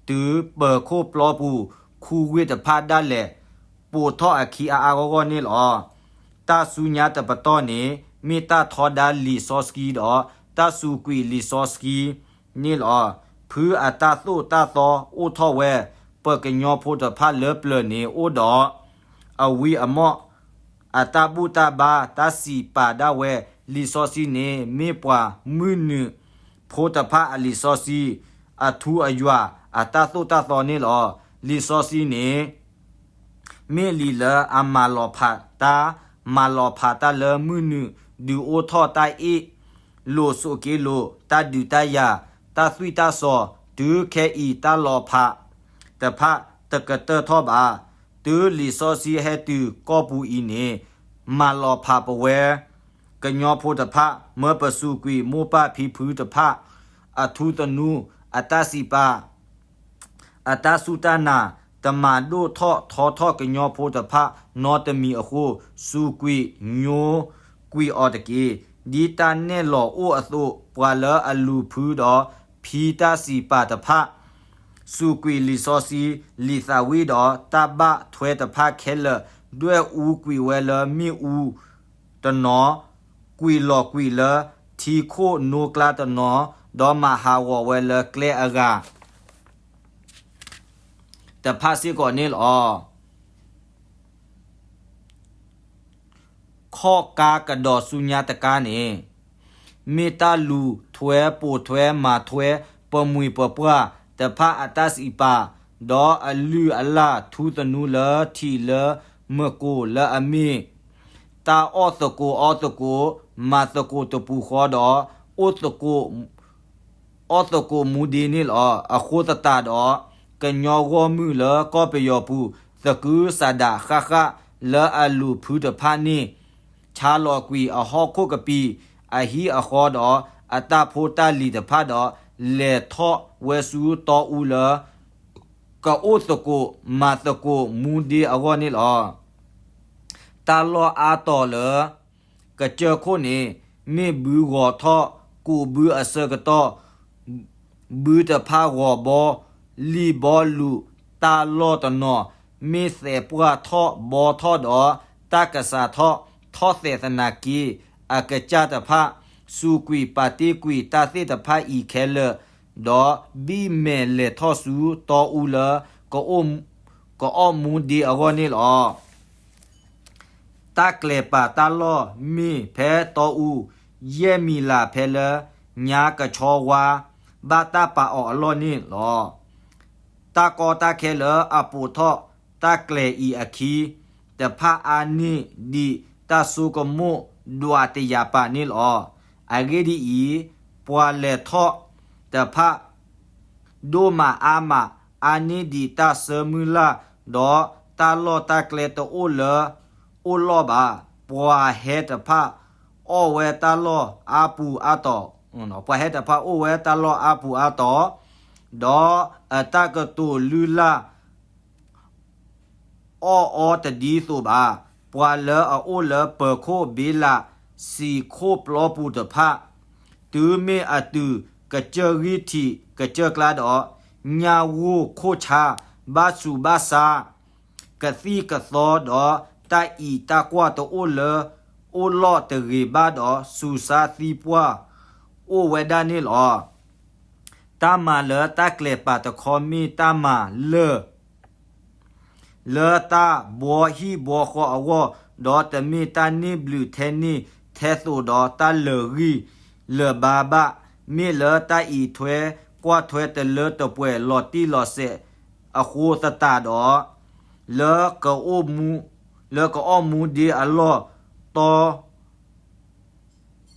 တုၤပၢၤခိၣ်ပျီပူၤ ခူဝ့ၢ်တဖၣ်ဒၣ်လဲာ် ပိာ်ထီၣ်အခံအါအါဂီၢ်ဂီၢ်န့ၣ်လီၤ. တၢ်ဆူညါတပတီၢ်န့ၣ် မ့ၢ်တၢ်ထီဒါလံာ်စီဆှံဒီး တၢ်စူးကွံာ်လံာ်စီဆှံန့ၣ်လီၤ. ဖုအတၢ်သိၣ်တၢ်သီအိၣ်ထီၣ်ဝဲ, ပှၤကညီဖိတဖၣ်လၢပျၢၤန့ၣ်အိၣ်ဒီး အဝံအမီၢ်, အတၢ်ဘူၣ်တၢ်ဘါ, တၢ်စံးပာ်ဒၣ်ဝဲ, လံာ်စီဆှံန့ၣ် မ့ၢ်ပှၤမုၢ်နုာ်ဖိတဖၣ်အလံာ်စီဆှံ, အထူအယွၤအတၢ်သိၣ်တၢ်သီန့ၣ်လီၤ. လံာ်စီဆှံန့ၣ် မ့ၢ်လံာ်လၢအမၤလီၤဖးတၢ်, မၤလီၤဖးတၢ်လၢမုၢ်နုာ်, ဒုးအိၣ်ထီၣ်တၢ်အ့ၣ်လိာ်ဆိးက့လိာ်, တၢ်ဒုးတၢ်ယၤ, တၢ်သွံၣ်တၢ်စီၤ, တုၤခဲအံၤတၢ်လီၤဖးတဖၣ်တကတၢၢ်ထီၣ်ဘၣ်. တုၤလံာ်စီဆှံဟဲတုၤကီၢ်ပူၤအံၤန့ၣ် မၤလီၤဖးပဝဲ ကညီဖိတဖၣ်, မၢပစူးကွံာ်မိၢ်ပၢ်ဖံဖုတဖၣ် အထူသနူ, အတၢ်စံးပာ် အတၢ်စူၢ်တၢ်နာ်, တမၤဒိၣ်ထီၣ်ထီထီၣ်ကညီဖိတဖၣ်နီတမံၤအဃိ, စူးကွံာ်ညိကွံာ်အီၤတက့ၢ်. ဒ်တၢ်နဲၣ်လီၤအိၣ်အသိး, ပှၤလၢအလူၤဖုဒီးဖံတၢ်စံးပာ်တဖၣ်, စူးကွံာ်လံာ်စီဆှံ, လံာ်သးဝံၣ်ဒီးတၢ်ဘၣ်ထွဲတဖၣ်ခဲလၢာ်, ဒွဲၣ်အူကွံာ်ဝဲလၢမ့ၣ်အူတနီၤ, ကွံာ်လီၤကွံာ်လၢထံခိၣ်နိကျါတနီၤ, ဒီးမၤဟးဂီၤဝဲလၢကျဲအဂၤ တဖၣ်စ့ၢ်ကီးန့ၣ်လီၤ. ခီၣ်ကါကဒီးဆူညါတကါန့ၣ်, မ့ၢ်တၢ်လူၤထွဲပိာ်ထွဲမၤထွဲပမှံၤပပှၢ်တဖၣ်အတၢ်စံးပာ်, ဒီးအလုၢ်အလၢ်ထူသနူလၢထံးလၢမကိာ်လၢအမ့ၢ် တၢ်အီၣ်သကိးအီသကိး, မၤသကိးတပူၤဃီဒီး အိၣ်သကိး အီၣ်သကိးမူဒ့န့ၣ်လီၤ. အဃိသတးဒီး ကညီဂီၢ်မုၢ်လၢကီၢ်ပယီၤပူၤ သကုၤဆးဒးဃၣ်ဃၣ်လၢအလူၤဖုတဖၣ်န့ၣ် ဆါလီၤကွံာ်အဟီၣ်ခိၣ်ကပံာ်အဟံၣ်အဃီဒီး အတၢ်ဖိတၢ်လံၤတဖၣ်ဒီး လဲၤထီၣ်ဝဲဆူတီအူလၢ ကအိၣ်သကိးမၤသကိးမူဒ့အဂီၢ်န့ၣ်လီၤ. တၢ်လီၢ်အါတီၤလၢ ကစၢၢ်ခိၣ်န့ၣ် မ့ၢ်ဘုဂီၤထီၣ်ကူးဘုအဆၢကတီၢ်, ဘုတဖၣ်ဂီၤဘီ, လံၣ်ဘီလူၤတၢ်လီၢ်တနီၤ, မ့ၢ်သဲးပှၢ်ထီၣ်ဘီထီၣ်ဒီး တၢ်ကစးထီၣ်ထီၣ်သဲးသနာ်က့, အကစၢ်တဖၣ် စူးကွံာ်ပာ်တ့ၢ်ကွံာ်တၢ်သ့ၣ်တဖၣ်အံၤခဲလၢာ်, ဒီးဘံၣ်မဲာ်လဲၤထီၣ်ဆူတီအူလၢ ကအီၣ်မူဒ့အဂီၢ်န့ၣ်လီၤ. တၢ်ကျဲၤပာ်တၢ်လီၢ်မ့ၢ်ဖဲတီအူ, ယဲၢ်မံၤလးဖဲလၢ ညါကဆီဝါ ဘၣ်တၢ်ပာ်အီၤအလီၢ်န့ၣ်လီၤ. တၢ်ကီတၢ်ခဲလၢအပိာ်ထီၣ်တၢ်ကျဲၤအံၤအခံတဖၣ်အါန့ၢ်ဒံးတၢ်ဆိကမိၣ်ဒွးတယာ်ပာ်န့ၣ်လီၤ. အဂ့ၢ်ဒ်အံၤ, ပှၤလဲၤထီၣ်တဖၣ် ဒိၣ်မးအါမး အါန့ၢ်ဒံးတၢ်ဆၢမုၢ်လၢ်, ဒီးတၢ်လီၢ်တၢ်ကျဲတအိၣ်လၢ အိၣ်လီၢ်ဘၣ်. ပှၤဟဲတဖၣ်အိၣ်ဝဲတၢ်လီၢ်အါပူၤအါတီၤ, ပှၤဟဲတဖၣ်အိၣ်ဝဲတၢ်လီၢ်အါပူၤအါတီၤ, ဒီးအတၢ်ကတိၤလုၢ်လၢ် အီၣ်အီတဒ်သိးဘၣ်. ပှၤလၢအအိၣ်လၢပၢၤခိၣ်ဘ့လးစံာ်ခိၣ်ပျီပူၤတဖၣ်, တုၤမ့ၢ်အတုၤကစၢၢ်ဂံၢ်ထံးကစၢၢ်ကျါဒီး, ညၣ်ဂိၢ်ခိၣ်ဆါ ဘၣ်ဆူးဘၣ်ဆါ ကသံၣ်ကသီဒီး တၢ်အံးတၢ်ကွၢ်တအိၣ်လၢ အိၣ်လီၢ်တဂ့ၤဘၣ်ဒီး ဆူးဆါသံပှၢ်အိၣ်ဝဲဒၣ်န့ၣ်လီၤ. တၢ်မၤလၢတၢ်ကျဲၤပာ်တခီမ့ၢ်တၢ်မၤလၢာ် လၢတၢ်ဘှီဟံၣ်ဘှီဃီအဂီၢ်, ဒီးတမ့ၢ်တၢ်န့ၢ်ဘျုးထဲန့ၣ်ထဲသိးဒီးတၢ်လၢာ်ဂံၢ်လၢာ်ဘါဘၣ်. မ့ၢ်လၢတၢ်အံးထွဲကွၢ်ထွဲတလၢတပှဲၤလီၤတံၢ်လီၤဆဲးအဃိသတးဒီး, လၢကအိၣ်မူ, လၢကအီၣ်မူဒ့အလီၢ်တီ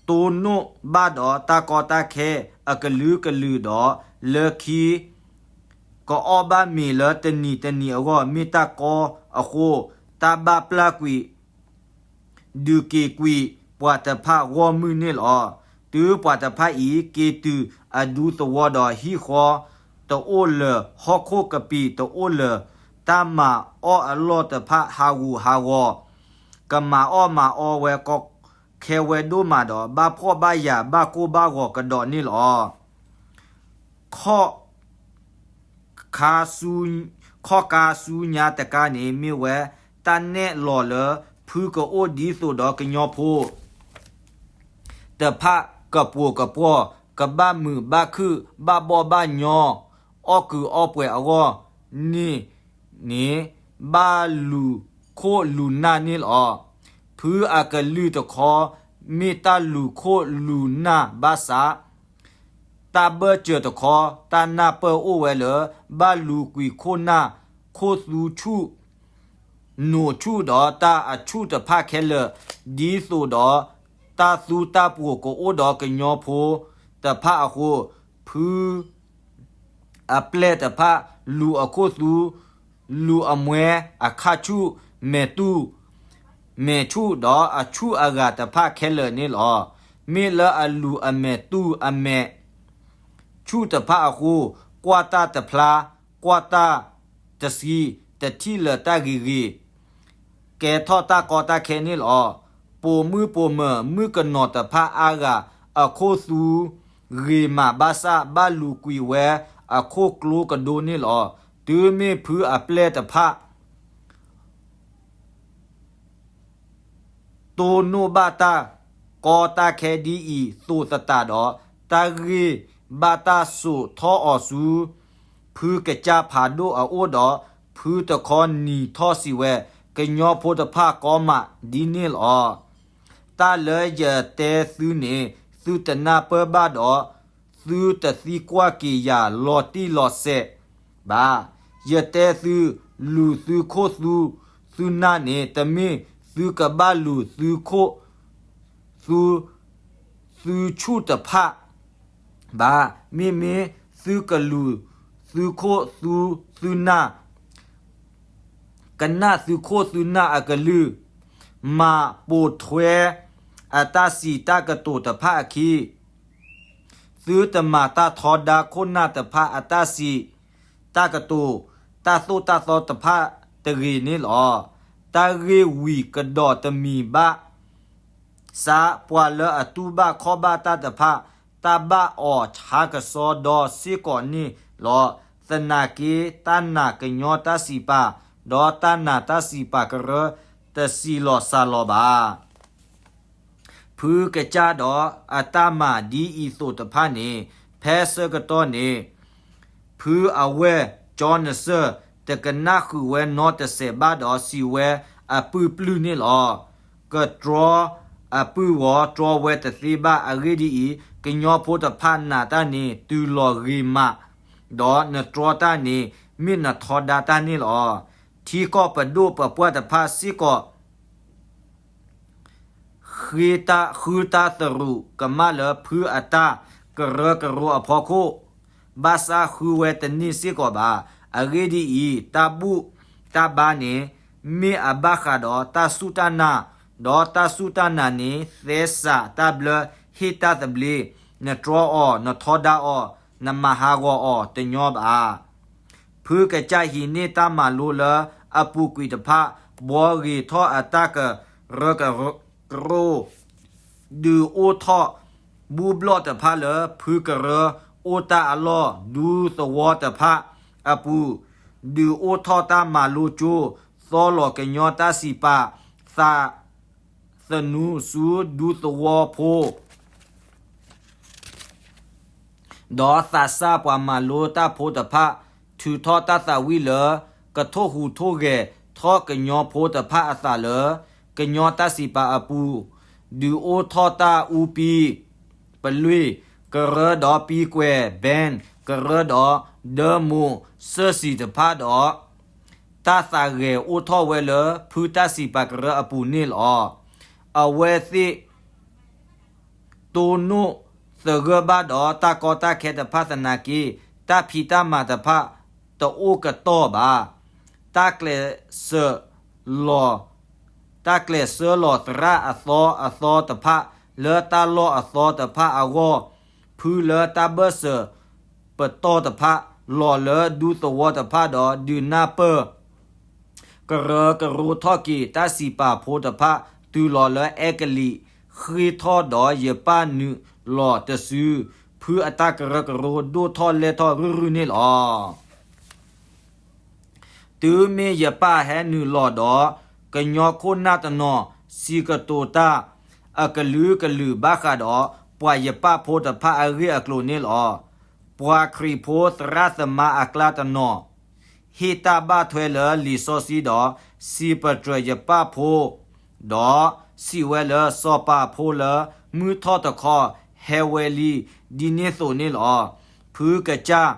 တိၢ်နီၣ်ဘၣ်ဒီးတၢ်ကီတၢ်ခဲအကလုာ်ကလုာ်ဒီး, လၢခံ ကအီၣ်ဘၣ်မ့ၤလၢတနံၤတနံၤအဂီၢ် မ့ၢ်တၢ်ကီအဃိ, တၢ်ဘၣ်ပျၢ်ကွံာ် ဒုးက့ၤကွံာ်ပှၤတဖၣ်ဂီၢ်မုၢ်န့ၣ်လီၤ. တုၤပှၤတဖၣ်အံၤ က့ၤတုၤအဒူသဝီဒီး ဟံၣ်ဃီတအိၣ်လၢၤ ဟီၣ်ခိၣ်ကပံာ်တအိၣ်လၢၤ တၢ်မၤအီၣ်အလီၢ်တဖၣ်ဟးဂူာ်ဟးဂီၤ ကမၤအီၣ်မၤအီဝဲကီခဲဝဲဒိၣ်မးဒီး ဘၣ်ဖှီၣ်ဘၣ်ယာ်ဘၣ်ကိၢ်ဘၣ်ဂီၤကဒီးန့ၣ်လီၤ. ခီၣ် ခီၣ်ကါဆူညါတကါန့ၣ် မ့ၢ်ဝဲတၢ်နဲၣ်လီၤလၢ ဖုကအိၣ်ဒ်သိးဒီးကညီဖိတဖၣ်ကပိာ်ကပီၤ ကဘၣ်မုာ်ဘၣ်ခုၣ် ဘၣ်ဘီၣ်ဘၣ်ညီ အီၣ်ကုာ်အီပှဲၤအဂီၢ်န့ၣ်န့ၣ် ဘၣ်လူၤခိၣ်လူၤနၢ်န့ၣ်လီၤ. ဖုအကလုၢ်တခီ မ့ၢ်တၢ်လူၤခိၣ်လူၤနၢ်ဘၣ်ဆၣ် တၢ်ဘၢၣ်စၢၤတခီ တၢ်နၢ်ပၢၢ်အိၣ်ဝဲလၢ ဘၣ်လူၤကွံာ်ခိၣ်နၢ် ခိၣ်သူဆူၣ် နိာ်ဆူၣ်ဒီးတၢ်အဆူၣ်တဖၣ်ခဲလၢာ်, ဒ်သိးဒီးတၢ်သူတၢ်ပှိၤကအိၣ်ဒီးကညီဖိတဖၣ်အဃိ, ဖုအပျဲၢ်တဖၣ် လူၤအခိၣ်သူ, လူၤအမွဲအခါဆူၣ်, မဲာ်တူၢ်, မဲာ်ဆူၣ်ဒီး အဆူၣ်အဂၤတဖၣ်ခဲလၢာ်န့ၣ်လီၤ. မ့ၢ်လၢအလူၤအမဲာ်တူၢ်အမဲာ်ဆူၣ်တဖၣ်အဃိ, ကွၢ်တၢ်တဖျါ, ကွၢ်တၢ်တဆံ, တထံၣ်လၢၤတၢ်ဂ့ၤဂ့ၤ ကဲထီၣ်တၢ်ကီတၢ်ခဲန့ၣ်လီၤ. ပိာ်မုၣ်ပိာ်မၢၤ မုၣ်ကနီၤတဖၣ်အါဂၤ အခိၣ်သူဂ့ၤမးဘၣ်ဆၣ် ဘၣ်လူၤကွံာ်ဝဲအခိၣ်ကျိကဒိန့ၣ်လီၤ. တုၤမ့ၢ်ဖုအပျဲၢ်တဖၣ် တိၢ်နီၣ်ဘၣ်တၢ်ကီတၢ်ခဲဒ်အံၤသိးသတးဒီး, တၢ်ဂ့ၢ်ဘၣ်တၢ်စိာ်ထီၣ်အီၤဆူ ဖုကစၢ်ဖးဒိၣ်အအိၣ်ဒီး, ဖုတခီနံၤထီၣ်စံးဝဲ, ကညီဖိတဖၣ်ကီမးဒ်န့ၣ်လီၤ. တၢ်လၢယတဲသုန့ၣ် သုတနၢ်ပၢၢ်ဘၣ်ဒီး သုတသံကွၢ်က့ၤယၤလီၤတံၢ်လီၤဆဲးဘၣ်. ယတဲသု, လူၤသုခိၣ်သုနၢ်န့ၣ် တမ့ၢ်သုကဘၣ်လူၤသုခိၣ်သု သုဆူၣ်တဖၣ်ဘၣ်. မ့မ့ၢ်သုကလူၤသုခိၣ်သုနၢ်, ကနၣ်သုခိၣ်သုနၢ်အကလုၢ်, မၤပိာ်ထွဲအတၢ်စံးတၢ်ကတိၤတဖၣ်အခံ သုတမၤတၢ်ထီဒါခိၣ်နၢ်တဖၣ်အတၢ်စံးတၢ်ကတိၤ, တၢ်သိၣ်တၢ်သီတဖၣ်တဂ့ၤန့ၣ်လီၤ. တၢ်ဂ့ၢ်ဝံၤကဒီးတမံၤဘၣ်ဆၣ်, ပှၤလၢအတူၢ်ဘၣ်ခီၣ်ဘၣ်တၢ်တဖၣ် တၢ်ဘၣ်အီၤဆါကစီဒီစ့ၢ်ကီးန့ၣ်လီၤ. သနာ်က့ တၢ်နာ်ကညီတၢ်စံးပာ်, ဒီးတၢ်နာ်တၢ်စံးပာ်ကရၢ တစံးလီၤစှၤလီၤဘၣ်. ဖုကစၢ်ဒီးအတၢ်မၤဒ်အံၤသိးတဖၣ်န့ၣ် ဖဲဆၢကတီၢ်န့ၣ် ဖုအဝဲၢ် ကၠီနစၢၢ် တကနၣ်ဃုာ်ဝဲနီတစဲးဘၣ်ဒီး စံးဝဲအပုၢ်ပျုၢ်န့ၣ်လီၤ. ကတြီအပုၢ်ဂီၢ် တြီဝဲတသ့ဘၣ်. အဂ့ၢ်ဒ်အံၤ, ကညီဖိတဖၣ်နာ်တၢ်န့ၣ် တုၤလီၤဂ့ၤမး, ဒီးနတြီတၢ်န့ၣ် မ့ၢ်နထီဒါတၢ်န့ၣ်လီၤ. ထံကီၢ်ပဒိၣ်ပပှၢ်တဖၣ်စ့ၢ်ကီး ဃုတၢ်သရူးကမၣ်လၢ ဖုအတၢ်ကရၢကရိအဖီခိၣ်, ဘၣ်ဆၣ်ဃုဝဲတန့ၢ်စ့ၢ်ကီးဘၣ်. အဂ့ၢ်ဒ်အံၤ, တၢ်ဘူၣ်တၢ်ဘါန့ၣ် မ့ၢ်အဘၣ်ဃးဒီးတၢ်စူၢ်တၢ်နာ်, ဒီးတၢ်စူၢ်တၢ်နာ်န့ၣ် သဲစးတၢ်ဘျၢ ဟ့ၣ်တၢ်သဘျ့, နတြီအီၤ, နထီဒါအီၤ, နမၤဟးဂီၤအီၤတညီဘၣ်. ဖုကစၢ်ဟံးန့ၢ်တၢ်မၤလိလၢအပူၤကွံာ်တဖၣ်, ဘှီဂ့ၤထီၣ်အတၢ်ကရၢကရိ, ဒုးအိၣ်ထီၣ်ဘူၣ်ဘျီၣ်တဖၣ်လၢ ဖုကရၢအိၣ်တၢ်အလီၢ်, ဒူသဝီတဖၣ်အပူၤ, ဒုးအိၣ်ထီၣ်တၢ်မၤလိကၠိ, သီလီၤကညီတၢ်စံးပာ်, သး သနူဆူဒူသဝီဖိ ဒီးသးစၢ်ပှၤမၤလိတၢ်ဖိတဖၣ် ထုးထီၣ်တၢ်သးဝံၣ်လၢ ကထိၣ်ဟူးထိၣ်ဂဲၤထီၣ်ကညီဖိတဖၣ်အသးလၢ ကညီတၢ်စံးပာ်အပူၤ, ဒုးအိၣ်ထီၣ်တၢ်အူပံ ပလွ့ၢ် ကရၢဒီးပံကွဲၤ band ကရၢဒီး ဒၢမိၢ်စၢၣ်စံၤတဖၣ်ဒီး တၢ်သးဂဲၤအိၣ်ထီၣ်ဝဲလၢ ဖုတၢ်စံးပာ်ကရၢအပူၤန့ၣ်လီၤ. အဝဲသ့ၣ် တိၢ်နီၣ်သဂၢၢ်ဘၣ်ဒီးတၢ်ကီတၢ်ခဲတဖၣ်သနာ်က့ တၢ်ဖံးတၢ်မၤတဖၣ် တအိၣ်ကတီၢ်ဘၣ်. တၢ်ကျဲးစၢးလီၤ တၢ်ကျဲးစၢးလီၤသရၣ်အသီအသီတဖၣ် လၢတၢ်လီၢ်အသီတဖၣ်အဂီၢ်, ဖုလၢတၢ်ဘၢၣ်စၢၤပတီၢ်တဖၣ် လီၤလၢဒူသဝီတဖၣ်ဒီး ဒုးနၢ်ပၢၢ် ကရၢကရိထီၣ်က့ၤတၢ်စံးပာ်ဖိတဖၣ် တုၤလီၤလၢအဲကလံး ဃ့ထီၣ်ဒီးယပၢ်နုာ်လီၤတစု, ဖုအတၢ်ကရၢကရိဒိၣ်ထီၣ်လဲၢ်ထီၣ်ရုၢ်ရုၢ်န့ၣ်လီၤ. တုၤမ့ၢ်ယပၢ်ဟဲနုာ်လီၤဒီး ကညီခိၣ်နၢ်တနီၤ စံးကတိၤတၢ် အကလုာ်ကလုာ်ဘၣ်ဃးဒီး ပှၤယပၢ်ဖိတဖၣ်အဂ့ၢ်အကျိၤန့ၣ်လီၤ. ပှၤခရံာ်ဖိသရၣ်သမါအကျါတနီၤ ဟ့ၣ်တၢ်ဘၣ်ထွဲလၢလံာ်စီဆှံဒီး စံးပတြၢၤယပၢ်ဖိ ဒီးစံးဝဲလၢစီၤပၤဖိလၢမုၢ်ထီၣ်တခီဟဲဝဲလံ ဒ်န့ၣ်သိးန့ၣ်လီၤ. ဖုကစၢ်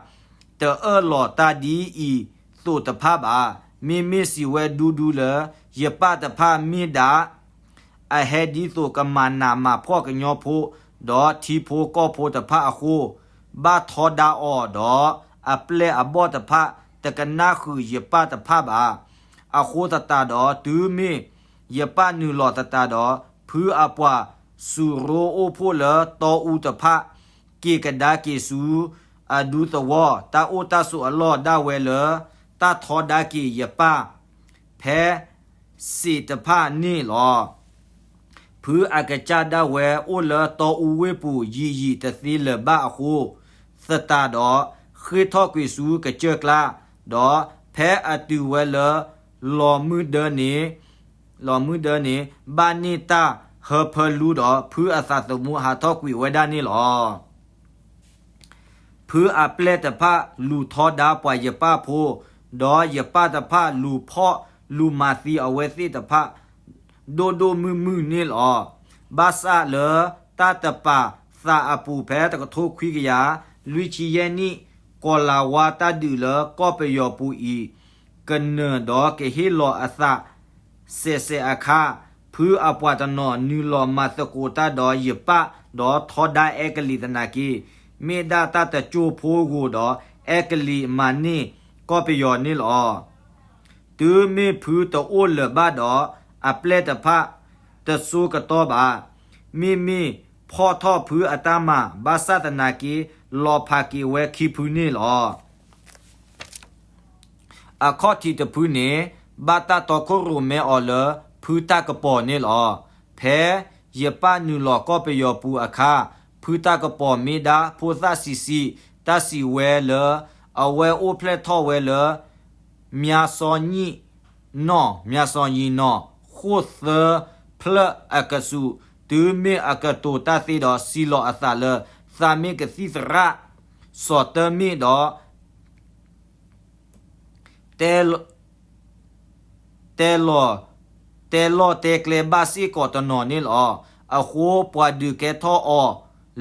တအၢၣ်လီၤတၢ်ဒ်အံၤသိးတဖၣ်ဘၣ်. မ့မ့ၢ်စံးဝဲဒူဒူလၢ ယပၢ်တဖၣ်မ့ၢ်ဒၣ် အဟဲဒ်သိးကမၤနးမၤဖှီၣ်ကညီဖိ ဒီးထံဖိကီၢ်ဖိတဖၣ်အဃိ, ဘၣ်ထီဒါအီၤဒီး အပျဲၢ်အဘီၣ်တဖၣ် တကနၣ်ဃုာ်ယပၢ်တဖၣ်ဘၣ်. အဃိသတးဒီး တုၤမ့ၢ်ယပၢ်နုာ်လီၤသတးဒီး ဖုအပှၤစူၤရိအိၣ်ဖှိၣ်လၢတီအူတဖၣ် က့ၤကဒါက့ၤဆူ အဒူသဝီ တၢ်အိၣ်တၢ်ဆိးအလီၢ်ဒၣ်ဝဲလၢ တၢ်ထီဒါက့ၤယပၢ် ဖဲစံးတဖၣ်န့ၣ်လီၤ. ဖုအကစၢ်ဒၣ်ဝဲအိၣ်လၢတီအူဝ့ၢ်ပူၤ ယံာ်ယံာ်တသ့လၢၤဘၣ်အဃိသတးဒီး ဃ့ထီၣ်ကွံာ်ဆူကစၢၢ်ကျါ, ဒီးဖဲအတုၤဝဲလၢ လီၤမုၢ်ဒၢန့ၣ် လီၤမုၢ်ဒၢန့ၣ် ဘၣ်န့ၢ်တၢ်ဟၢဖၢလူဒီး ဖုအသးသမူဟးထီၣ်ကွံာ်ဝဲဒၣ်န့ၣ်လီၤ. ဖုအပျဲၢ်တဖၣ်လူၤထီဒါပှၤယပၢ်ဖိ, ဒီးယပၢ်တဖၣ်လူၤဖီၣ်လူၤမၤသံအဝဲသ့ၣ်တဖၣ် ဒိၣ်ဒိၣ်မုၢ်မုၢ်န့ၣ်လီၤ. ဘၣ်ဆၣ်လၢတၢ်တပာ်သးအပူၤ ဖဲတကထိခွံကယၤလွံၢ်ဆံယဲၢ်နံၣ် ကီၤလၤဝါတၢ်ဒုးလၢကီၢ်ပယီၤပူၤအံၤ ကနၢၤဒီးကဟ့ၣ်လီၤအသး စဲးစဲးအခါ, ဖုအပှၤတနီၤနုာ်လီၤမၤသကိးတၢ်ဒီးယပၢ် ဒီးထီဒါအဲကလံးသနာ်က့, မ့ၢ်ဒၣ်တၢ်တစိၢ်ဖိဧိၤဒီး အဲကလံးမၤန့ၢ်ကီၢ်ပယီၤန့ၣ်လီၤ. တုၤမ့ၢ်ဖုတအိၣ်လၢၤဘၣ်ဒီး အပျဲၢ်တဖၣ်တစိကတီၢ်ဘၣ်. မ့မ့ၢ်ဖီၣ်ထီၣ်ဖုအတၢ်မၤ ဘၣ်ဆၣ်သနာ်က့ လီၤဖးက့ၤဝဲခံဖုန့ၣ်လီၤ. အခီၣ်ထံးတဖုန့ၣ် ဘၣ်တၢ်တီခိၣ်ရိၣ်မဲအီၤလၢ ဖုတၢ်ကပီၤန့ၣ်လီၤ. ဖဲယပၢ်နုာ်လီၤကီၢ်ပယီၤပူၤအခါ, ဖုတၢ်ကပီၤမ့ၢ်ဒၣ်ဖိသၣ်ဆံးဆံး, တၢ်စံးဝဲလၢ အဝဲအိၣ်ဖျဲၣ်ထီၣ်ဝဲလၢ မၠါစီၤညံၣ်နီၣ်, မၠါစီၤညံၣ်နီၣ် ဃိၣ်သၢဖျၢၣ်အကဆူး, တုၤမ့ၢ်အကတိၤတၢ်သ့ဒီး စံးလီၤအသးလၢ သးမ့ၢ်ကသံၣ်သရၣ် စီၤတၢမ့ၣ်ဒီး တဲလီၤ, တဲလီၤတဲကျဲဘၣ်စ့ၢ်ကီးတနီၤန့ၣ်လီၤ. အဃိပှၤဒုးကဲထီၣ်အီၤ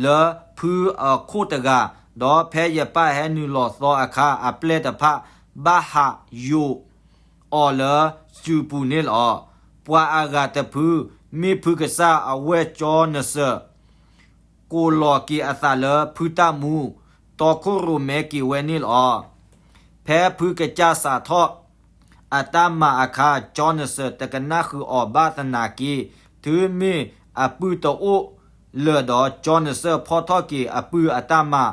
လၢဖုအခိၣ်တဂၤ, ဒီးဖဲယပၢ်ဟဲနုာ်လီၤသီအခါ အပျဲၢ်တဖၣ် ဘၣ်ဟးယိာ်အီၤလၢစုပူၤန့ၣ်လီၤ. ပှၤအဂၤတဖု မ့ၢ်ဖုကစၢ်အဝဲၢ်ကၠီနစၢၢ် ကိးလီၤက့ၤအသးလၢဖုတၢ်မူ, တီခိၣ်ရိၣ်မဲက့ၤဝဲန့ၣ်လီၤ. ဖဲဖုကစၢ်စးထီၣ်အတၢ်မၤအခါ ကၠီနစၢၢ်တကနၣ်ဃုာ်အီၤဘၣ်သနာ်က့, တုၤမ့ၢ်အပုၢ်တအိၣ်လၢၤဒီး ကၠီနစၢၢ်ဖီၣ်ထီၣ်က့ၤအပုၢ်အတၢ်မၤ,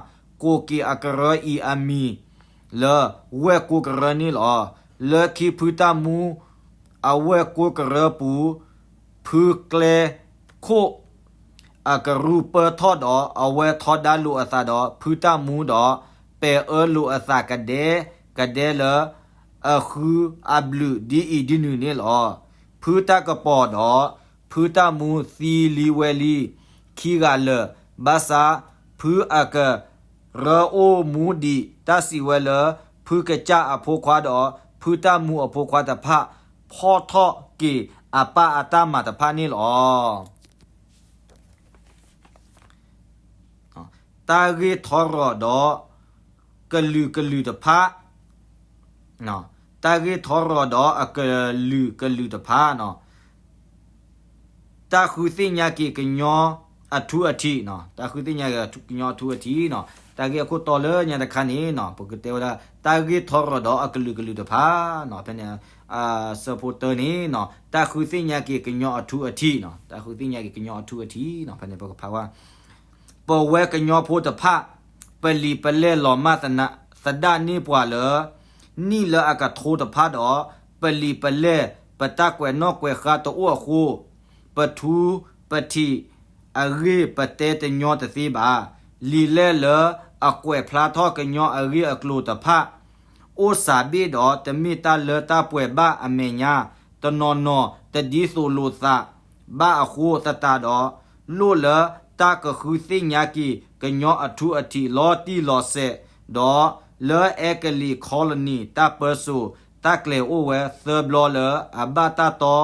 ကိးက့ၤအကရၢအံၤအမံၤလၢ ဝဲၢ်ကိကရၢန့ၣ်လီၤ. လၢခံဖုတၢ်မူ အဝဲၢ်ကိကရၢပူၤ ဖုကျဲခိၣ် အကရူၢ်ပၢထီၣ်ဒီး အဝဲထီဒါလိာ်အသးဒီး ဖုတၢ်မူဒီး ပဲာ်အၢလိာ်အသးကဒဲကဒဲလၢ အဃုအဘျုးဒ်အံၤဒ်နုၤန့ၣ်လီၤ. ဖုတၢ်ကပီၤဒီး ဖုတၢ်မူသံလံဝဲလံ ခံဂၤလၢာ်, ဘၣ်ဆၣ်ဖုအကရၢအိၣ်မူဒံး တၢ်စံးဝဲလၢ ဖုကစၢ်အဖိခွါဒီး ဖုတၢ်မူအဖိခွါတဖၣ် ဖီၣ်ထီၣ်က့ၤအပၢ်အတၢ်မၤတဖၣ်န့ၣ်လီၤ. တၢ်ဂ့ၢ်ထီရီၤဒီးကလုာ်ကလုာ်တဖၣ်, တၢ်ဂ့ၢ်ထီရီၤဒီးအကလုာ်ကလုာ်တဖၣ်, တၢ်ဃုသ့ၣ်ညါက့ၤကညီအထူအထံး, တၢ်ဃုသ့ၣ်ညါက့ၤကညီအထူအထံး, တၢ်ဂ့ၢ်အခိၣ်တီလၢညါတခါန့ၣ် ပကတဲဝဲဒၣ် တၢ်ဂ့ၢ်ထီရီၤဒီးအကလုာ်ကလုာ်တဖၣ်, ဖဲန့ၣ် အဆၢဖိတၢန့ၣ် တၢ်ဃုသ့ၣ်ညါက့ၤကညီအထူအထံး, တၢ်ဃုသ့ၣ်ညါက့ၤကညီအထူအထံး, ဖဲန့ၣ်ပကဖးဝဲ ပဝဲကညီဖိတဖၣ် ပလံာ်ပလဲၢ်လီၤမၢ်သဒၣ်န့ၢ်ပှၤလၢ နံၣ်လၢအကထိတဖၣ်ဒီး ပလံာ်ပလဲၢ်ပတၢ်ကွဲးနီၣ်ကွဲးဃါတအိၣ်အဃိ ပထူပထံးအဂ့ၢ်ပတဲတညီတသ့ဘၣ်. လံာ်လဲၢ်လၢအကွဲးဖျါထီၣ်ကညီအဂ့ၢ်အကျိၤတဖၣ် အိၣ်စှၤဘ့ၣ်ဒီး တမ့ၢ်တၢ်လၢတၢ်ပှဲၤဘၣ်အမဲာ်ညါ, တနီၤနီၤတဒ်သိးလိာ်သးဘၣ်အဃိသတးဒီး လိၣ်လၢတၢ်ကဃုသ့ၣ်ညါက့ၤ ကညီအထူအထံးလီၤတံၢ်လီၤဆဲး, ဒီးလၢအဲကလံး colony တၢ်ပၢစိာ်တၢ်ကျဲၤအိၣ်ဝဲသၢဘျီလၢ အဘၣ်တၢ်တီ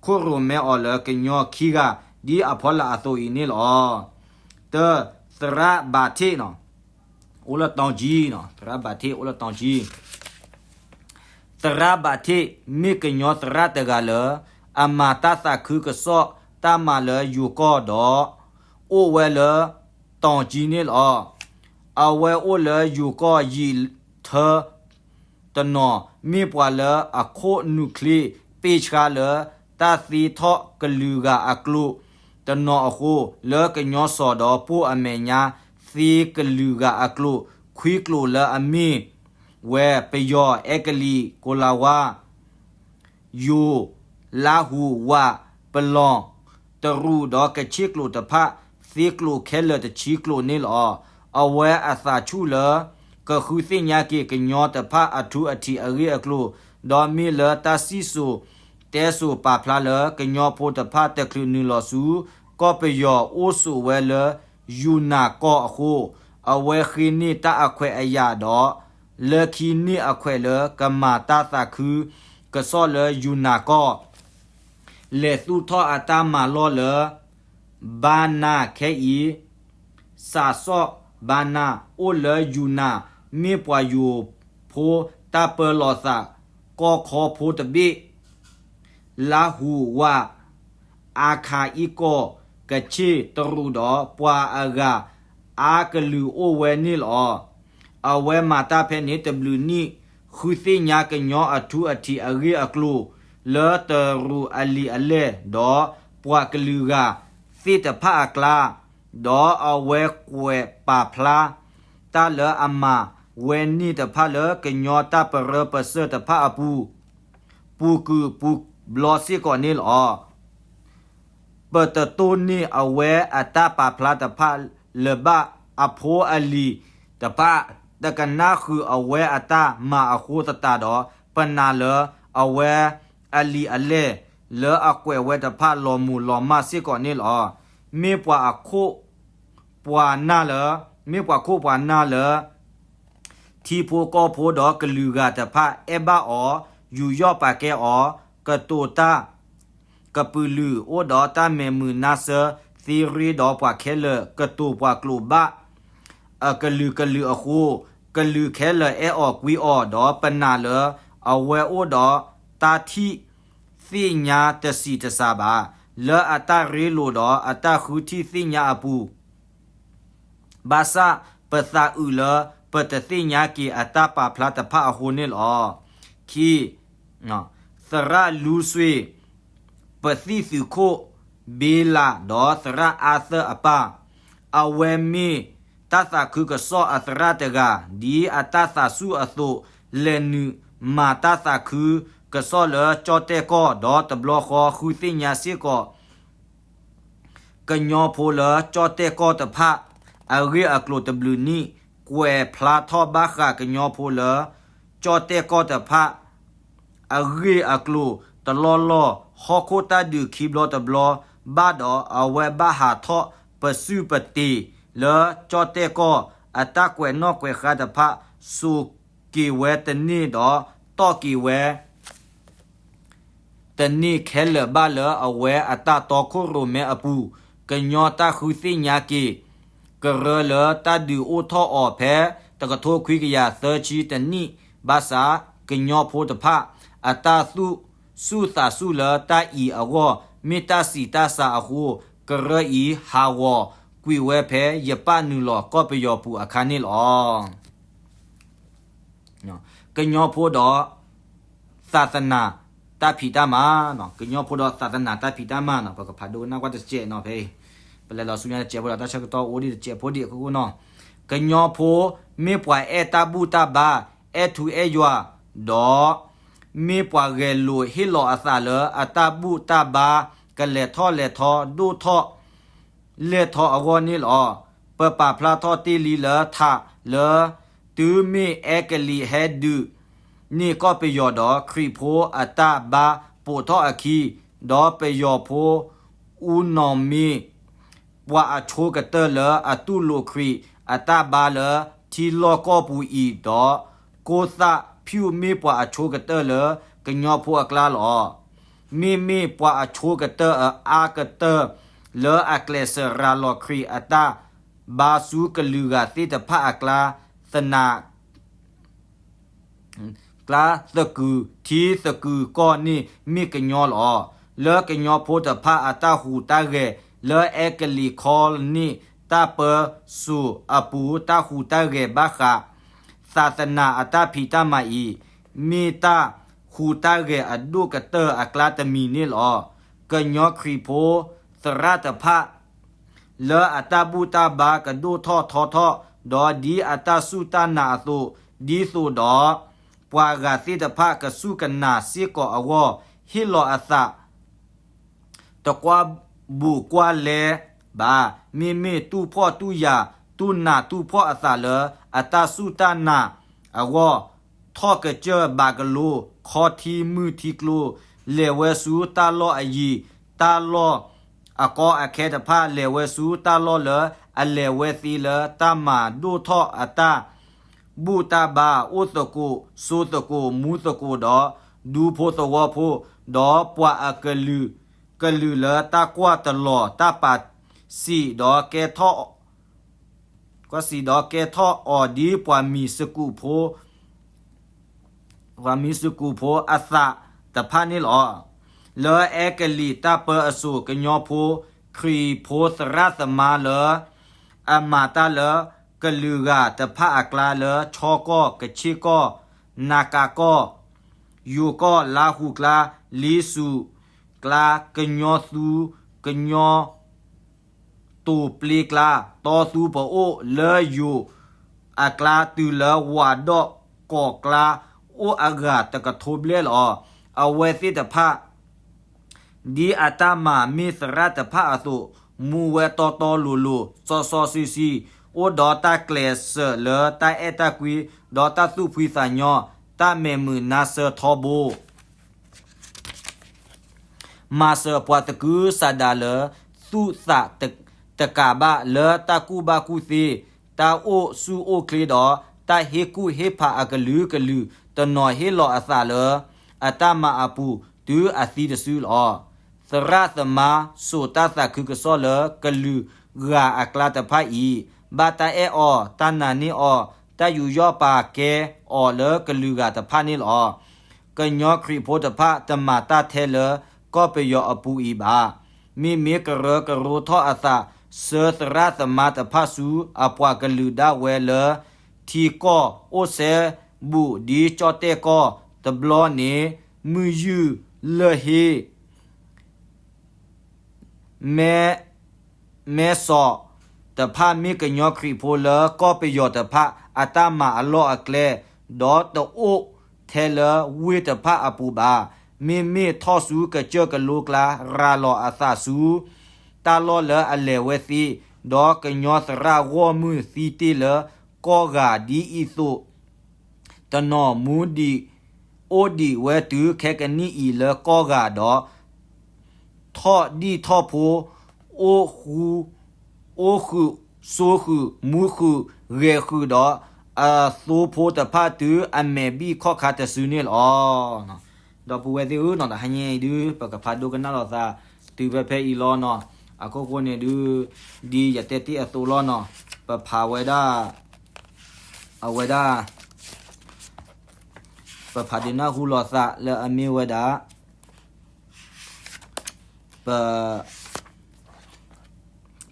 ခိၣ်ရိၣ်မဲအီၤလၢကညီခံဂၤ ဒ်အဖီလာ်အသိးအံၤန့ၣ်လီၤ. တၢ သရၣ်ဘးထ့ၣ် အိၣ်လၢတီကၠံ, သရၣ်ဘးထ့ၣ်အိၣ်လၢတီကၠံ သရၣ်ဘးထ့ၣ် မ့ၢ်ကညီသရၣ်တဂၤလၢ အမၤတၢ်သးခုကစီၣ်တၢ်မၤလၢယိၤကီၢ်ဒီး အိၣ်ဝဲလၢတီၣ်ကၠံန့ၣ်လီၤ. အဝဲအိၣ်လၢယိၤကီၢ်ယံာ်ထၢတနီၤ မ့ၢ်ပှၤလၢအခိၣ်နူာ်ချ့ပ့ၢ်ဆှါလၢ တၢ်သ့ထီၣ်ကလုာ်ဂၤအကျိာ်တနီၤအဃိ လၢကညီစီၤဒီးပိၢ်အမဲာ်ညါ သ့ကလုာ်ဂၤအကျိာ် ခွံကျိာ်လၢအမ့ၢ်ဝဲ ပယီၤ အဲကလံး ကိၤလၤဝါ ယိၤ လါဟူ ဝး ပလီၢ် တရူးဒီးကဆ့ၣ်ကျိာ်တဖၣ် သ့ကျိာ်ခဲလၢာ်တဆံကျိာ်န့ၣ်လီၤ. အဝဲအသးဆူၣ်လၢ ကဃုသ့ၣ်ညါက့ၤကညီတဖၣ်အထူအထံးအဂ့ၢ်အကျိၤ ဒီးမ့ၢ်လၢတၢ်စံၣ်စိၤတဲစိၤပာ်ဖျါလၢ ကညီဖိတဖၣ်တချုးနုာ်လီၤဆူ ကီၢ်ပယီၤအိၣ်ဆိးဝဲလၢ ယူၤနၣ်ကီၢ်အဃိ အဝဲဃ့န့ၢ်တၢ်အခွဲးအယာ်ဒီး လၢခံန့ၢ်အခွဲးလၢကမၤတၢ်သးခုကစီၣ်လၢယူၤနၣ်ကီၢ် လဲၤသူၣ်ထီၣ်အတၢ်မၤလီၢ်လၢ ဘါနါခဲအံၤ စးစီၣ်ဘါနါ အိၣ်လၢယူၤနၣ် မ့ၢ်ပှၤယိၤဖိတၢ်ပၢလီၤသး ကီၢ်ခီဖိတဘ့ၣ် လါဟူ ဝး အါခးအံကီၢ် ကဆ့ၣ် တရူးဒီးပှၤအဂၤအါကလုာ်အိၣ်ဝဲန့ၣ်လီၤ. အဝဲမၤတၢ်ဖဲန့ၣ်တဘျုးနံၣ် ဃုသ့ၣ်ညါကညီအထူအထံးအဂ့ၢ်အကျိၤ လၢတရူးအလံာ်အလဲၢ် ဒီးပှၤကလုာ်ဂၤသ့ၣ်တဖၣ်အကျါ, ဒီးအဝဲကွဲးပာ်ဖျါတၢ်လၢအမၤဝဲန့ၣ်တဖၣ်လၢကညီတၢ်ပရၢပစၢၢ်တဖၣ်အပူၤ ပူၤကုာ်ပူၤဘျီစ့ၢ်ကီးန့ၣ်လီၤ. ပတတိၢ်န့ၢ်အဝဲအတၢ်ပာ်ဖျါတဖၣ်လၢၤဘၣ်. အဖိအလံၤတဖၣ် တကနၣ်ဃုာ်အဝဲအတၢ်မၤအဃိသတးဒီး ပနာ်လၢအဝဲအလံာ်အလဲၢ် လၢအကွဲးဝဲတဖၣ်လီၤမုၢ်လီၤမၢ်စ့ၢ်ကီးန့ၣ်လီၤ. မ့ၢ်ပှၤခိၣ်ပှၤနၢ်လၢ မ့ၢ်ပှၤခိၣ်ပှၤနၢ်လၢ ထံဖိကီၢ်ဖိဒီးကလုာ်ဂၤတဖၣ်အဲၣ်ဘၣ်အီၤ, ယူးယီၣ်ပာ်ကဲအီၤ, ကတိၤတၢ် ကပုာ်လုာ်အိၣ်ဒီးတၢ်မဲာ်မုာ်နါစၢၤ သ့ရ့ဒီးပှၤခဲလၢာ် ကတိၤပှၤကျိာ်ဘၣ်အကလုာ်ကလုာ်အဃိ, ကလုာ်ခဲလၢာ်အဲၣ်အီၤကွံအီၤ ဒီးပနာ်လၢအဝဲအိၣ်ဒီးတၢ်ထံၣ်သ့ၣ်ညါတဆံးတစှၤဘၣ် လၢအတၢ်ရ့လိာ်ဒီးအတၢ်ဃုထံၣ်သ့ၣ်ညါအပူၤ ဘၣ်ဆၣ်ပသးအုးလၢပတသ့ၣ်ညါက့ၤအတၢ်ပာ်ဖျါတဖၣ်အဃိန့ၣ်လီၤ. ခံ, သရၣ်လူစွ့ ပသံၣ်သုးခိၣ် ဘ့လး ဒီးသရၣ်အါသၢၣ်အပၢ်, အဝဲမ့ၢ်တၢ်သးခုကစီၣ်အသရၣ်တဂၤ ဒ်အတၢ်သးဆူၣ်အသိး လဲၤနုာ်မၤတၢ်သးခုကစီၣ်လၢကၠီၣ်တဲၣ်ကီၢ် ဒီးတဘျီဃီဃုသ့ၣ်ညါစ့ၢ်ကီး ကညီဖိလၢကၠီၣ်တဲၣ်ကီၢ်တဖၣ်အဂ့ၢ်အကျိၤတဘျုးနံၣ်, ကွဲးဖျါထီၣ်ဘၣ်ဃးကညီဖိလၢကၠီၣ်တဲၣ်ကီၢ်တဖၣ်အဂ့ၢ်အကျိၤတလီၢ်လီၢ်, ဟီၣ်ခိၣ်တၢ်ဒုးခံဘျီတဘျီ, ဘၣ်ဒီးအဝဲဘၣ်ဟးထီၣ်ပစုၢ်ပတ့ၤလၢကၠီၣ်တဲၣ်ကီၢ် အတၢ်ကွဲးနီၣ်ကွဲးဃါတဖၣ် စိာ်က့ၤဝဲတန့ၢ်ဒီး တီၣ်က့ၤဝဲ တန့ၢ်ခဲလၢာ်ဘၣ်လၢအဝဲအတၢ်တီခိၣ်ရိၣ်မဲအပူၤ, ကညီတၢ်ဃုသ့ၣ်ညါက့ၤ ကရၢလၢတၢ်ဒုးအိၣ်ထီၣ်အီၤဖဲ တကထိခွံကယၤသၢဆံတနံၣ်, ဘၣ်ဆၣ်ကညီဖိတဖၣ် အတၢ်သူၣ်ဆူၣ်သးဆူၣ်လၢတၢ်အံၤအဂီၢ် မ့ၢ်တၢ်စံးတၢ်စးအဃိ, ကရၢအံၤဟးဂီၤကွံာ်ဝဲဖဲယပၣ်နုာ်လီၤကီၢ်ပယီၤပူၤအခါန့ၣ်လီၤ. ကညီဖိဒီး သာသနာ တၢ်ဖံးတၢ်မၤ, ကညီဖိဒီးသာသနာ တၢ်ဖံးတၢ်မၤနီၤ, ပကဖးဒိကနၣ်ကွၢ်တစဲးနီၤဖဲအံၤ, ပလဲၤလီၤဆူညါတစဲးဖိဒီး တၢ်ဆၢကတီၢ်အိၣ်ဒံးတစဲးဖိဒံးအခိၣ်ဃိနီၤ, ကညီဖိ မ့ၢ်ပှၤအဲၣ်တၢ်ဘူၣ်တၢ်ဘါ, အဲၣ်ထူအဲၣ်ယွၤ, ဒီး မ့ၢ်ပှၤဂဲၤလိာ်ဟ့ၣ်လီၤအသးလၢအတၢ်ဘူၣ်တၢ်ဘါ ကလဲၤထီၣ်လဲၤထီ ဒိၣ်ထီၣ် လဲၢ်ထီအဂီၢ်န့ၣ်လီၤ. ပပာ်ဖျါထီၣ်တ့ၢ်လံလၢထးလၢ တုၤမ့ၢ်အဲကလံးဟဲဒုးန့ၢ်ကီၢ်ပယီၤဒီး ခရံာ်ဖိအတၢ်ဘါပိာ်ထီၣ်အခံ, ဒီးပယီၤဖိ အူနီၢ်မ့ၢ် ပှၤအဆိကတၢၢ်လၢအတူၢ်လိာ်ခရံာ်အတၢ်ဘါလၢထံလီၢ်ကီၢ်ပူၤအံၤဒီး ကိၢ်သၣ်ဖၠူၣ်မ့ၢ်ပှၤအဆိကတၢၢ်လၢကညီဖိအကျါလီၤ. မ့မ့ၢ်ပှၤအဆိကတၢၢ်အအါကတၢၢ်လၢအကျဲးစၢးရၤလီၤခရံာ်အတၢ်ဘါဆူကလုာ်ဂၤသ့ၣ်တဖၣ်အကျါ သနာ် ကျါသကုၤထံသကုၤကီၢ်န့ၣ်မ့ၢ်ကညီလီၤ. လၢကညီဖိတဖၣ်အတၢ်ဟူးတၢ်ဂဲၤလၢအဲကလံးခီန့ၣ် တၢ်ပၢဆူၣ်အပူၤတၢ်ဟူးတၢ်ဂဲၤဘၣ်ဃး သာသနာအတၢ်ဖံးတၢ်မၤအံၤ မ့ၢ်တၢ်ဟူးတၢ်ဂဲၤအဒိၣ်ကတၢၢ်အကျါတမံၤန့ၣ်လီၤ. ကညီခရံာ်ဖိသရၣ်တဖၣ် လၢအတၢ်ဘူၣ်တၢ်ဘါကဒိၣ်ထီၣ်ထီထီၣ်, ဒီးဒ်အတၢ်စူၢ်တၢ်နာ်အသိး, ဒ်သိးဒီး ပှၤဂၤသ့ၣ်တဖၣ်ကစူၢ်ကနာ်စ့ၢ်ကီးအဂီၢ်, ဟ့ၣ်လီၤအသး တကွၢ်ဘူးကွၢ်လဲဘၣ်, မ့မ့ၢ်တူၢ်ဖှီၣ်တူၢ်ယာ်, တူၢ်နးတူၢ်ဖှီၣ်အသးလၢအတၢ်စူၢ်တၢ်နာ်အဂီၢ်, ထီၣ်ကစၢၢ်ဘးကလိ, ခီထံမုၢ်ထံကျိ, လဲၤဝဲဆူတၢ်လီၢ်အယံၤ, တၢ်လီၢ်အကီအခဲတဖၣ်, လဲၤဝဲဆူတၢ်လီၢ်လၢအလဲၤဝဲသ့လၢတၢ်မၤဒိၣ်ထီၣ်အတၢ် ဘူၣ်တၢ်ဘါ, အိၣ်သကိး, စိသကိး, မူသကိး, ဒီးဒူဖိသဝီဖိ, ဒီးပှၤအကလုာ်ကလုာ်လၢတၢ်ကွၢ်တလီၤတၢ်ပာ်စံး, ဒီးကဲထီၣ် ကွၢ်စံး, ဒီးကဲထီၣ်အီၤဒ်ပှၤမံၤစကူးဖိ ပှၤမံၤစကူးဖိအသးတဖၣ်န့ၣ်လီၤ. လၢအဲကလံးတၢ်ပၢအစိၤ, ကညီဖိခရံာ်ဖိသရၣ်သမါလၢ အမၤတၢ်လၢကလုာ်ဂၤတဖၣ်အကျါလၢ ခၠီကီၢ်, ကဆ့ၣ်ကီၢ်, နကးကီၢ်, ယိၤကီၢ်, လါဟူကျါ, လံစူးကျါ, ကညီသူ, ကညီ တိၤပျ့ကျါ, တီသူပအိၣ်လၢယိၤအကျါ တုၤလၢဝးဒီးကီးကျါ အိၣ်အဂၤတကထိဘျဲၣ်လီၤ. အဝဲသ့ၣ်တဖၣ် ဒ်အတၢ်မၤမ့ၢ်သရၣ်တဖၣ်အသိး, မူဝဲတီတီလိၤလိၤ, စီစီဆှံဆှံ, အိၣ်ဒီးတၢ်ကျဲးစၢးလၢတၢ်အဲၣ်တၢ်ကွံ, ဒီးတၢ်သူၣ်ဖှံသးညီ, တၢ်မဲာ်မုာ်နါစၢၤထီဘိ မၤစၢၤပှၤသကုၤဆးဒးလၢ သူၣ်သးတကးဘၣ် လၢတၢ်ကူၣ်ဘၣ်ကူၣ်သ့, တၢ်အိၣ်ဆူၣ်အိၣ်ချ့ဒီး တၢ်ဟ့ၣ်ကူၣ်ဟ့ၣ်ဖးအကလုာ်ကလုာ်, တနီၤဟ့ၣ်လီၤအသးလၢအတၢ်မၤအပူၤ တုၤအသံတစုလီၤ. သရၣ်သမါစိာ်တၢ်သးခုကစီၣ်လၢကလုာ်ဂၤအကျါတဖၣ်အံၤ, ဘၣ်တၢ်အဲၣ်အီၤ, တၢ်နာ်န့ၢ်အီၤ, တၢ်ယူးယီၣ်ပာ်ကဲအီၤလၢကလုာ်ဂၤတဖၣ်န့ၣ်လီၤ. ကညီခရံာ်ဖိတဖၣ်တမၤတၢ်ထဲလၢကီၢ်ပယီၤအပူၤအံၤဘၣ်. မ့မ့ၢ်ကရၢကရိထီၣ်အသး ဆှၢသရၣ်သမါတဖၣ်ဆူအပှၤကလုာ်ဒၣ်ဝဲလၢ ထံကီၢ်အိၣ်စဲဘူးဒ်ကၠီၣ်တဲၣ်ကီၢ်တဘျီန့ၣ် မုၢ်ယုၢ်လၢၢ်ဟ့ၣ် မဲ မဲစီၤတဖၣ်မ့ၢ်ကညီခရံာ်ဖိလၢကီၢ်ပယီၤတဖၣ်အတၢ်မၤအလီၢ်အကျဲ, ဒီးတအိၣ်ထဲလၢဝ့ၢ်တဖၣ်အပူၤဘၣ်. မ့မ့ၢ်ထီၣ်ဆူကစၢၢ်ကလိကျါ ရၤလီၤအသးဆူ တၢ်လီၢ်လၢအလဲၤဝဲသ့, ဒီးကညီသရၣ်ဂီၢ်မုၢ်သံတ့ၢ်လၢကီၢ်ဂၤဒ်အံၤအသိး တနီၤမူဒံးအိၣ်ဒံးဝဲတုၤခဲကနံၣ်အံၤလၢကီၢ်ဂၤဒီး ထ ထီၣ်ဒံၣ်ထီၣ်ဖိ, အိၣ်ဃုာ်, အိၣ်ဃုာ်, စိဃုာ်, မူဃုာ်, ဂဲၤဃုာ်ဒီး အသိဖိတဖၣ်တုၤအမဲာ်ဘံၣ်ခီၣ်ခါတစုန့ၣ်လီၤ. ဒီပုၢ်ဝဲၢ်သ့ၣ်ဧၢနီၤ, တဟါညါအံၤဒုး ပကဖးဒိကနၣ်လိာ်သး တုၤဖဲဖဲအံၤလီၤနီၤ. အခိၣ်ဃိန့ၣ်ဒုး ဒ်ယတဲတ့ၢ်အသိးလီၤနီၤ, ပဖးဝဲဒၣ် အဝဲဒၣ် ပဖးဒုးနၢ်ဟူလိာ်သးလၢအမ့ၢ်ဝဲဒၣ် ပ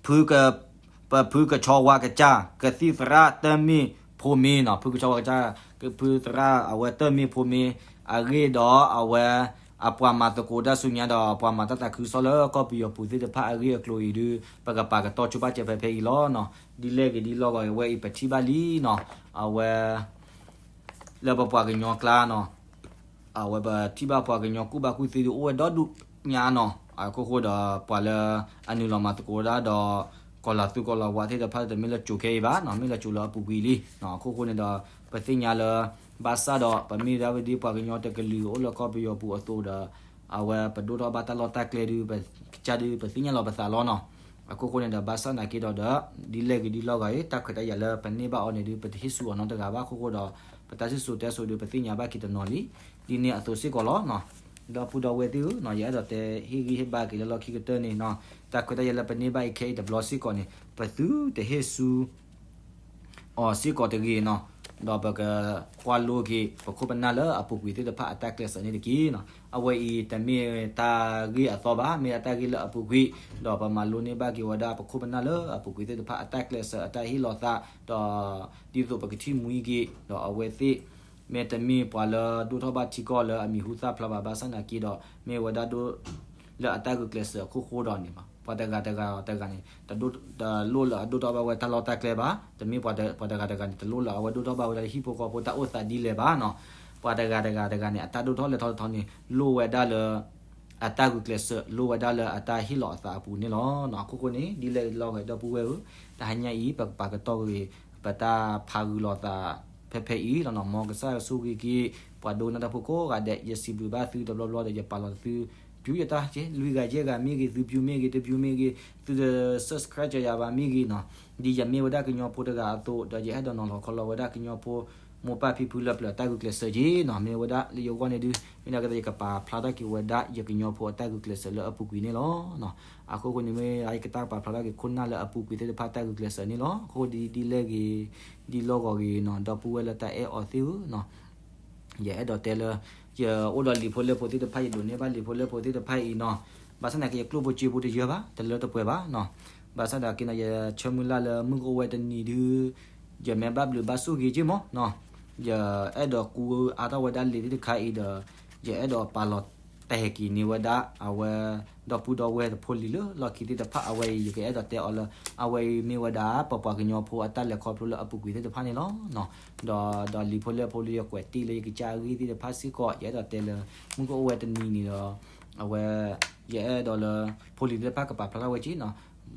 ဖုက ပဖုကဆီဝါကစၢ် ကသံၣ်သရၣ်တၢ်မ့ၢ်ဖိမ့ၢ်နီၤ, ဖုကဆီဝါကစၢ် ဖုသရၣ်အဝဲတၢ်မ့ၢ်ဖိမ့ၢ် အဂ့ၢ်ဒီးအဝဲ အပှၤမၤသကိးတၢ်ဆူညါဒီး ပှၤမၤတၢ်သးခုကစီၣ်လၢကီၢ်ပယီၤပူၤသ့ၣ်တဖၣ်အဂ့ၢ်အကျိၤအံၤဒုး ပကပာ်ကတီၢ်ဆိပာ်စၢၤဖဲဖဲအံၤလီၤနီၤ. ဒ်လဲၣ်ဂ့ၤဒ်လီၢ်ဂီၤဂ့ၤ အဝဲအံၤပထံၣ်ဘၣ်လံနီၤ, အဝဲ လၢပပှၤကညီကျါနီၤ, အဝဲပထံၣ်ဘၣ်ပှၤကညီကူၣ်ဘၣ်ကူၣ်သ့ဒုးအိၣ်ဝဲဒီဒူၣ်ညါနီၤ. အခိၣ်ဃိဒီးပှၤလၢအနုာ်လီၤမၤသကိးဒၣ်ဒီး ကီၤလၤသူကီၤလၤဝါသ့ၣ်တဖၣ် တမ့ၢ်လၢကၠိခဲအံၤဘၣ်နီၤ, မ့ၢ်လၢကၠိလၢအပူၤကွံာ်လံနီၤ. အခိၣ်ဃိန့ၣ်ဒီး ပသ့ၣ်ညါလၢ ဘၣ်ဆၣ်ဒီးပမ့ၢ်ဒၣ်ဝဲဒ်ပှၤကညီတကလုာ်အိၣ်လၢကီၢ်ပယီၤပူၤအသိးဒီး အဝဲပဒိၣ်ထီၣ်ဘၣ်တၢ်လီၢ်တၢ်ကျဲဒုး ပကစၢ်ဒုးပသ့ၣ်ညါလီၤပသးလီၤနီၤ. အခိၣ်ဃိန့ၣ်ဒီး ဘၣ်ဆၣ်နာ်က့ဒီးဒီး ဒ်လဲၣ်ဂ့ၤဒ်လီၢ်ဂီၤအံၤ တၢ်ခွဲးတၢ်ယာ်လၢပန့ၢ်ဘၣ်အီၤန့ၣ်ဒုး ပတဟ့ၣ်ဆူၣ်အီၤနီတဂၤဘၣ်အခိၣ်ဃိဒီး ပတၢ်စံၣ်စိၤတဲစိၤဒုး ပသ့ၣ်ညါဘၣ်က့ၤတနီၤလံ. ဒ်န့ၣ်အသိးစ့ၢ်ကီးလီၤနီၤ. ဒီပုၢ်ဒီဝဲၢ်သ့ၣ်ဧၢနီၤ, ယအဲၣ်ဒိးတဲဟ့ၣ်ဂံၢ်ဟ့ၣ်ဘါက့ၤလၢလီၢ်ခံကတၢၢ်န့ၣ်နီၤ, တၢ်ခွဲးတၢ်ယာ်လၢပန့ၢ်ဘၣ်အံၤခဲအံၤတဘျီစ့ၢ်ကီးန့ၣ် ပသုတဟ့ၣ်ဆူၣ် အီၤစ့ၢ်ကီးတဂ့ၤနီၤ, ဒီးပကကွၢ်လိက့ၤပခိၣ်ပနၢ်လၢအပူၤကွံာ်သ့ၣ်တဖၣ်အတၢ်ကျဲးစၢးန့ၣ်တက့ၢ်နီၤ. အဝဲအံၤတမ့ၢ်တၢ်ဂ့ၢ်အသီဘၣ်, မ့ၢ်ဒၣ်တၢ်ဂ့ၢ်လၢအပူၤကွံာ်, ဒီးပမၤလိန့ၢ်ဘၣ်က့ၤဝဲဒၣ်ပခိၣ်ပနၢ်လၢအပူၤကွံာ်သ့ၣ်တဖၣ်အတၢ်ဟ့ၣ်လီၤသး, ဒီးဒ်သိးပကထံၣ်မှံက့ၤ, ဒီးအဝဲသ့ၣ် မ့တမ့ၢ်ပှၤလၢဒိၣ်ထီၣ်ဘၣ်ထံကီၢ်လၢအမံၤဟူသၣ်ဖျါဘၣ်, ဘၣ်ဆၣ်နာ်က့ဒီး မ့ၢ်ဝဲဒၣ်ဒိၣ် လၢအတၢ်ဂုာ်ကျဲးစၢးအခိၣ်ဃိဒီးန့ၣ် ပှၤတဂၤတဂၤတဂၤန့ၣ် တလိၣ်လၢအဒိၣ်ထီၣ်ဘၣ်ဝဲတၢ်လီၢ်တၢ်ကျဲဘၣ်, တမ့ၢ်ပှၤတဂၤတဂၤန့ၣ် တလိၣ်လၢအဝဲဒိၣ်ထီၣ်ဘၣ်ဝဲဒၣ်လၢဟံၣ်ဖိဃီဖိတၢ်အိၣ်သးဒ်လဲၣ်ဘၣ်နီၤ. ပှၤတဂၤတဂၤတဂၤန့ၣ် အတၢ်ဒိၣ်ထီၣ်လဲၤထီၣ်လဲၤထီန့ၣ် လိၣ်ဝဲဒၣ်လၢ အတၢ်ဂုာ်ကျဲးစၢး လိၣ်ဝဲဒၣ်လၢအတၢ်ဟ့ၣ်လီၤအသးအပူၤန့ၣ်လီၤ. အခိၣ်ဃိန့ၣ် ဒ်လဲၣ်ဂ့ၤဒ်လီၢ်ဂီၤ ဒီပုၢ်ဝဲၢ်ဧၢ, တဟါညါအံၤ ပကပာ်ကတီၢ်ဂ့ၤ ပတၢ်ဖးဂုာ်လိာ်သး ဖဲဖဲအံၤလီၤနီၤ. မ်ကစၢ်ယွၤဆိၣ်ဂ့ၤက့ၤ ပှၤဒိကနၣ်တၢ်ဖိကိးဂၤဒဲး, ယစံးဘျုးဘၣ်သုတဘျီဘျီဒီး ယပာ်လီၤသု ဖုယတၢ်ကဲ လွံၢ်ဂၤယဲၢ်ဂၤမ့ၢ်ဂ့ၤ, သုဖုမ့ၢ်ဂ့ၤ, တဖုမ့ၢ်ဂ့ၤ, သုတ subscribe ယၤဘၣ်မ့ၢ်ဂ့ၤနီၤ, ဒ်ယမ့ၢ်ဝဲဒၣ်ကညီဖိတဂၤအသိး ဒီးယအဲၣ်ဒိးနီၤလီၤခီလီၤဝဲဒၣ်ကညီဖိ မိၢ်ပၢ်ဖံဖုလၢပျၢၤအတၢ်ဂုာ်ကျဲးစၢးက့နီၤ. မ့ၢ်ဝဲဒၣ်လၢယဂီၢ်န့ၣ်ဒုး မ့ၢ်ဒၣ်ကသ့ယကပာ်ဖျါထီၣ်က့ၤဝဲဒၣ်ယကညီဖိအတၢ်ဂုာ်ကျဲးစၢးလၢအပူၤကွံာ်န့ၣ်လီၤ. အခိၣ်ဃိန့ၣ်မ့ၢ် ယကတၢ်ကပာ်ဖျါထီၣ်က့ၤခိၣ်နၢ်လၢအပူၤကွံာ်သ့ၣ်တဖၣ်တၢ်ဂုာ်ကျဲးစၢးန့ၣ်လီၤ. အခိၣ်ဃိဒ်လဲၣ်ဂ့ၤ ဒ်လီၢ်ဂီၤဂ့ၤနီၤ, ဒီပုၢ်ဝဲၢ်လၢတၢ်အဲၣ်အီၤသ့ၣ်ဧၢနီၤ, ယအဲၣ်ဒိးတဲလၢ ယအိၣ်ဒီးလံာ်ဖိလဲၢ်ဖိသ့ၣ်တဖၣ်, ယဒိးန့ၢ်ဘၣ်လံာ်ဖိလဲၢ်ဖိသ့ၣ်တဖၣ်အံၤနီၤ, ဘၣ်ဆၣ်သနာ်က့ ယကျိၣ်ဖိစ့ဖိတယၢဘၣ်, တလၢတပှဲၤဘၣ်နီၤ. ဘၣ်ဆၣ်သနာ်က့နီၤ ယဆၢမုၢ်လၢ်လၢမုၢ်ကအိၣ်ဝဲတနံၤဒုး ယမ့ၢ်ဘၣ်ဘျုးဘၣ်ဆိၣ်ဂ့ၤက့မးနီၤ, ယအဲၣ်ဒိးကူအါထီၣ်ဝဲဒၣ်လံာ်သ့ၣ်တခါအံၤဒီး ယအဲၣ်ဒိးပာ်လီၤတဲာ်က့ၤန့ၢ်ဝဲဒၣ် အဝဲ ဒီပုၢ်ဒီဝဲၢ်တဖိလံၤလၢလီၢ်ခံသ့ၣ်တဖၣ် အဝဲအံၤ ယကအဲၣ်ဒိးတဲအီၤလၢ အဝဲအံၤမ့ၢ်ဝဲဒၣ် ပပှၤကညီဖိအတၢ်လဲၤခီဖျိလၢအပူၤကွံာ်သ့ၣ်တဖၣ်န့ၣ်လီၤ. ဒီး ဒီးလံာ်ဖိလဲၢ်ဖိလၢယကွဲးတ့ၢ်လၢယကစၢ်အဂ့ၢ်သ့ၣ်တဖၣ်စ့ၢ်ကီး ယအဲၣ်ဒိးတဲလၢ မုၢ်ကအိၣ်ဝဲတနံၤန့ၣ်ဒီး အဝဲ ယအဲၣ်ဒိးလၢ ဖိလံၤသ့ၣ်တဖၣ်ကပာ်ဖျါထီၣ်ဝဲက့နီၤ,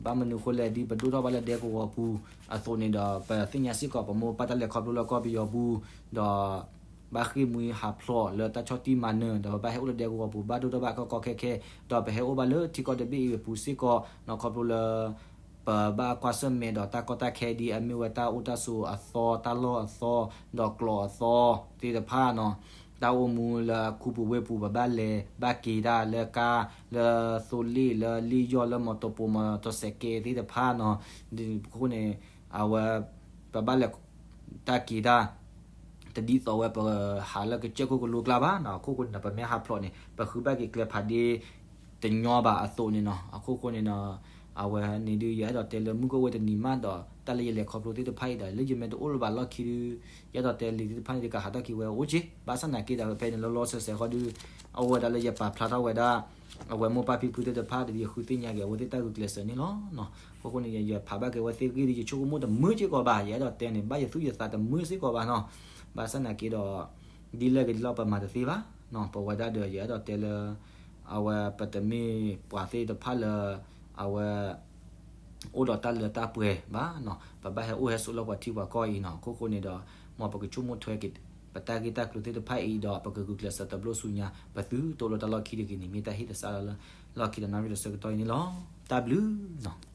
ဘၣ်မနုၤအဃိလဲၣ် ဒ်ပဒိၣ်ထီၣ်ဘၣ်လၢဒဲကဝီၤပူၤအသိးန့ၣ်ဒီး ပသ့ၣ်ညါစ့ၢ်ကီး ပမိၢ်ပၢ်တၢ်လဲၤခီဖျိလၢကီၢ်ပယီၤပူၤ ဒီး ဘၣ်ဃ့ၢ်မှံဟးဖျိးလၢတၢ်ဆီၣ်တံၢ်မၤနၢၤ ဒီးပဘၣ်ဟဲအိၣ်လၢဒဲကဝီၤပူၤ ဘၣ်ဒိၣ်ထီၣ်ဘၣ်ကီကီခဲခဲ ဒီးပဟဲအိၣ်ဘၣ်လၢထံကီၢ်တဘ့ၣ်အံၤအပူၤစ့ၢ်ကီးနီၤ, ခီဖျိလၢ ပဘၣ်ကွၢ်ဆၢၣ်မဲာ်ဒီးတၢ်ကီတၢ်ခဲဒ်အမ့ၢ်ဝဲတၢ်အိၣ်တၢ်ဆိးအသီ တၢ်လီၢ်အသီ ဒီးကျိာ်အသီသ့ၣ်တဖၣ်နီၤ, တၢ်အိၣ်မူလၢအခူပူၤဝ့ၢ်ပူၤ ပဘၣ်လဲၤဘၣ်က့ၤတၢ်လၢကါ လၢသိလ့ၣ် လၢလ့ၣ်ယီၢ် လၢမီတီပိ မီတီစဲးကဲသ့ၣ်တဖၣ်နီၤ, အဃိန့ၣ် အဝဲ ပဘၣ်လဲၤ တၢ်က့ၤတၢ် တဒ်သိးဝဲပဟးလၢကစၢၢ်ခိၣ်ကလိကျါဘၣ်နီၤ, အခိၣ်ဃိန့ၣ်ဒီး ပမ့ၢ်ဟးဖျိးန့ၣ် ပဃုဘၣ်က့ၤကျဲဖးဒ့ တညီဘၣ်အသိးန့ၣ်နီၤ, အခိၣ်ဃိန့ၣ်ဒီး အဝဲန့ၣ်ဒုး ယအဲၣ်ဒိးတဲလၢမုၢ်ကအိၣ်ဝဲတနံၤမးဒီး တၢ်လၢယလဲၤခီဖျိသ့ၣ်တဖၣ်အံၤဒီး လၢယမ့ၢ်တအိၣ်လၢၤဘၣ်လီၢ်ခံဒုး ယအဲၣ်ဒိးတဲလံာ်သ့ၣ်တဖၣ်န့ၣ် တကးဟးထီၣ်က့ၤဝဲအိၣ်က့, ဘၣ်ဆၣ်သနာ်က့ဒီး ဖဲန့ၣ်လီၤလီၤဆဲးဆဲးဃီဒုး အအိၣ်ဝဲဒၣ်လၢယပာ်ဖျါထီၣ်ဝဲဒၣ် အဝဲမိၢ်ပၢ်ဖံဖုသ့ၣ်တဖၣ်ဒီး ယဃုသ့ၣ်ညါက့ၤအဝဲသ့ၣ်တၢ်ဂုာ်ကျဲးစၢးန့ၣ်လီၤ. အခိၣ်ဃိန့ၣ် ယဖးဘၣ်က့ၤဝဲသ့ၣ်ဂ့ၢ်ဒီး ယဆိကမိၣ်တမုာ်စ့ၢ်ကီးဘၣ်, ယအဲၣ်ဒိးတဲန့ၣ် ဘၣ်ယသူၣ်ယသးတမုာ်စ့ၢ်ကီးဘၣ်နီၤ, ဘၣ်ဆၣ်သနာ်က့ဒီး ဒ်လဲၣ်ဂ့ၤဒ်လီၢ်ပမၤတသ့ဘၣ်, ပဝဲဒၣ်ဒီး ယအဲၣ်ဒိးတဲလၢ အဝဲပတမ့ၢ်ပှၤသ့ၣ်တဖၣ်လၢ အဝဲ အိၣ်ဒီးတၢ်လၢတၢ်ပှဲၤဘၣ်နီၤ, ပဘၣ်ဟဲအိၣ်ဟဲဆိးလၢပှၤထံပှၤကီၢ်အံၤနီၤ, အခိၣ်ဃိန့ၣ်ဒီး မ်ပကဆိကမိၣ်ထွဲက့ၤ ပတၢ်ဂ့ၢ်တၢ်ကျိၤသ့ၣ်တဖၣ်အံၤဒီး ပကဂုာ်ကျဲးစၢးတဘျီဆူညါ ပသုတအိၣ်လၢတၢ်လီၢ်ခံတဂ့ၤန့ၣ် မ့ၢ်တၢ်ဟ့ၣ်သဆၣ်လၢ လီၢ်ခံတနၣ်ရံၣ်ဒီးဆၢကတီၢ်အံၤန့ၣ်လီၤ. တၢ်ဘျုးလီၤ.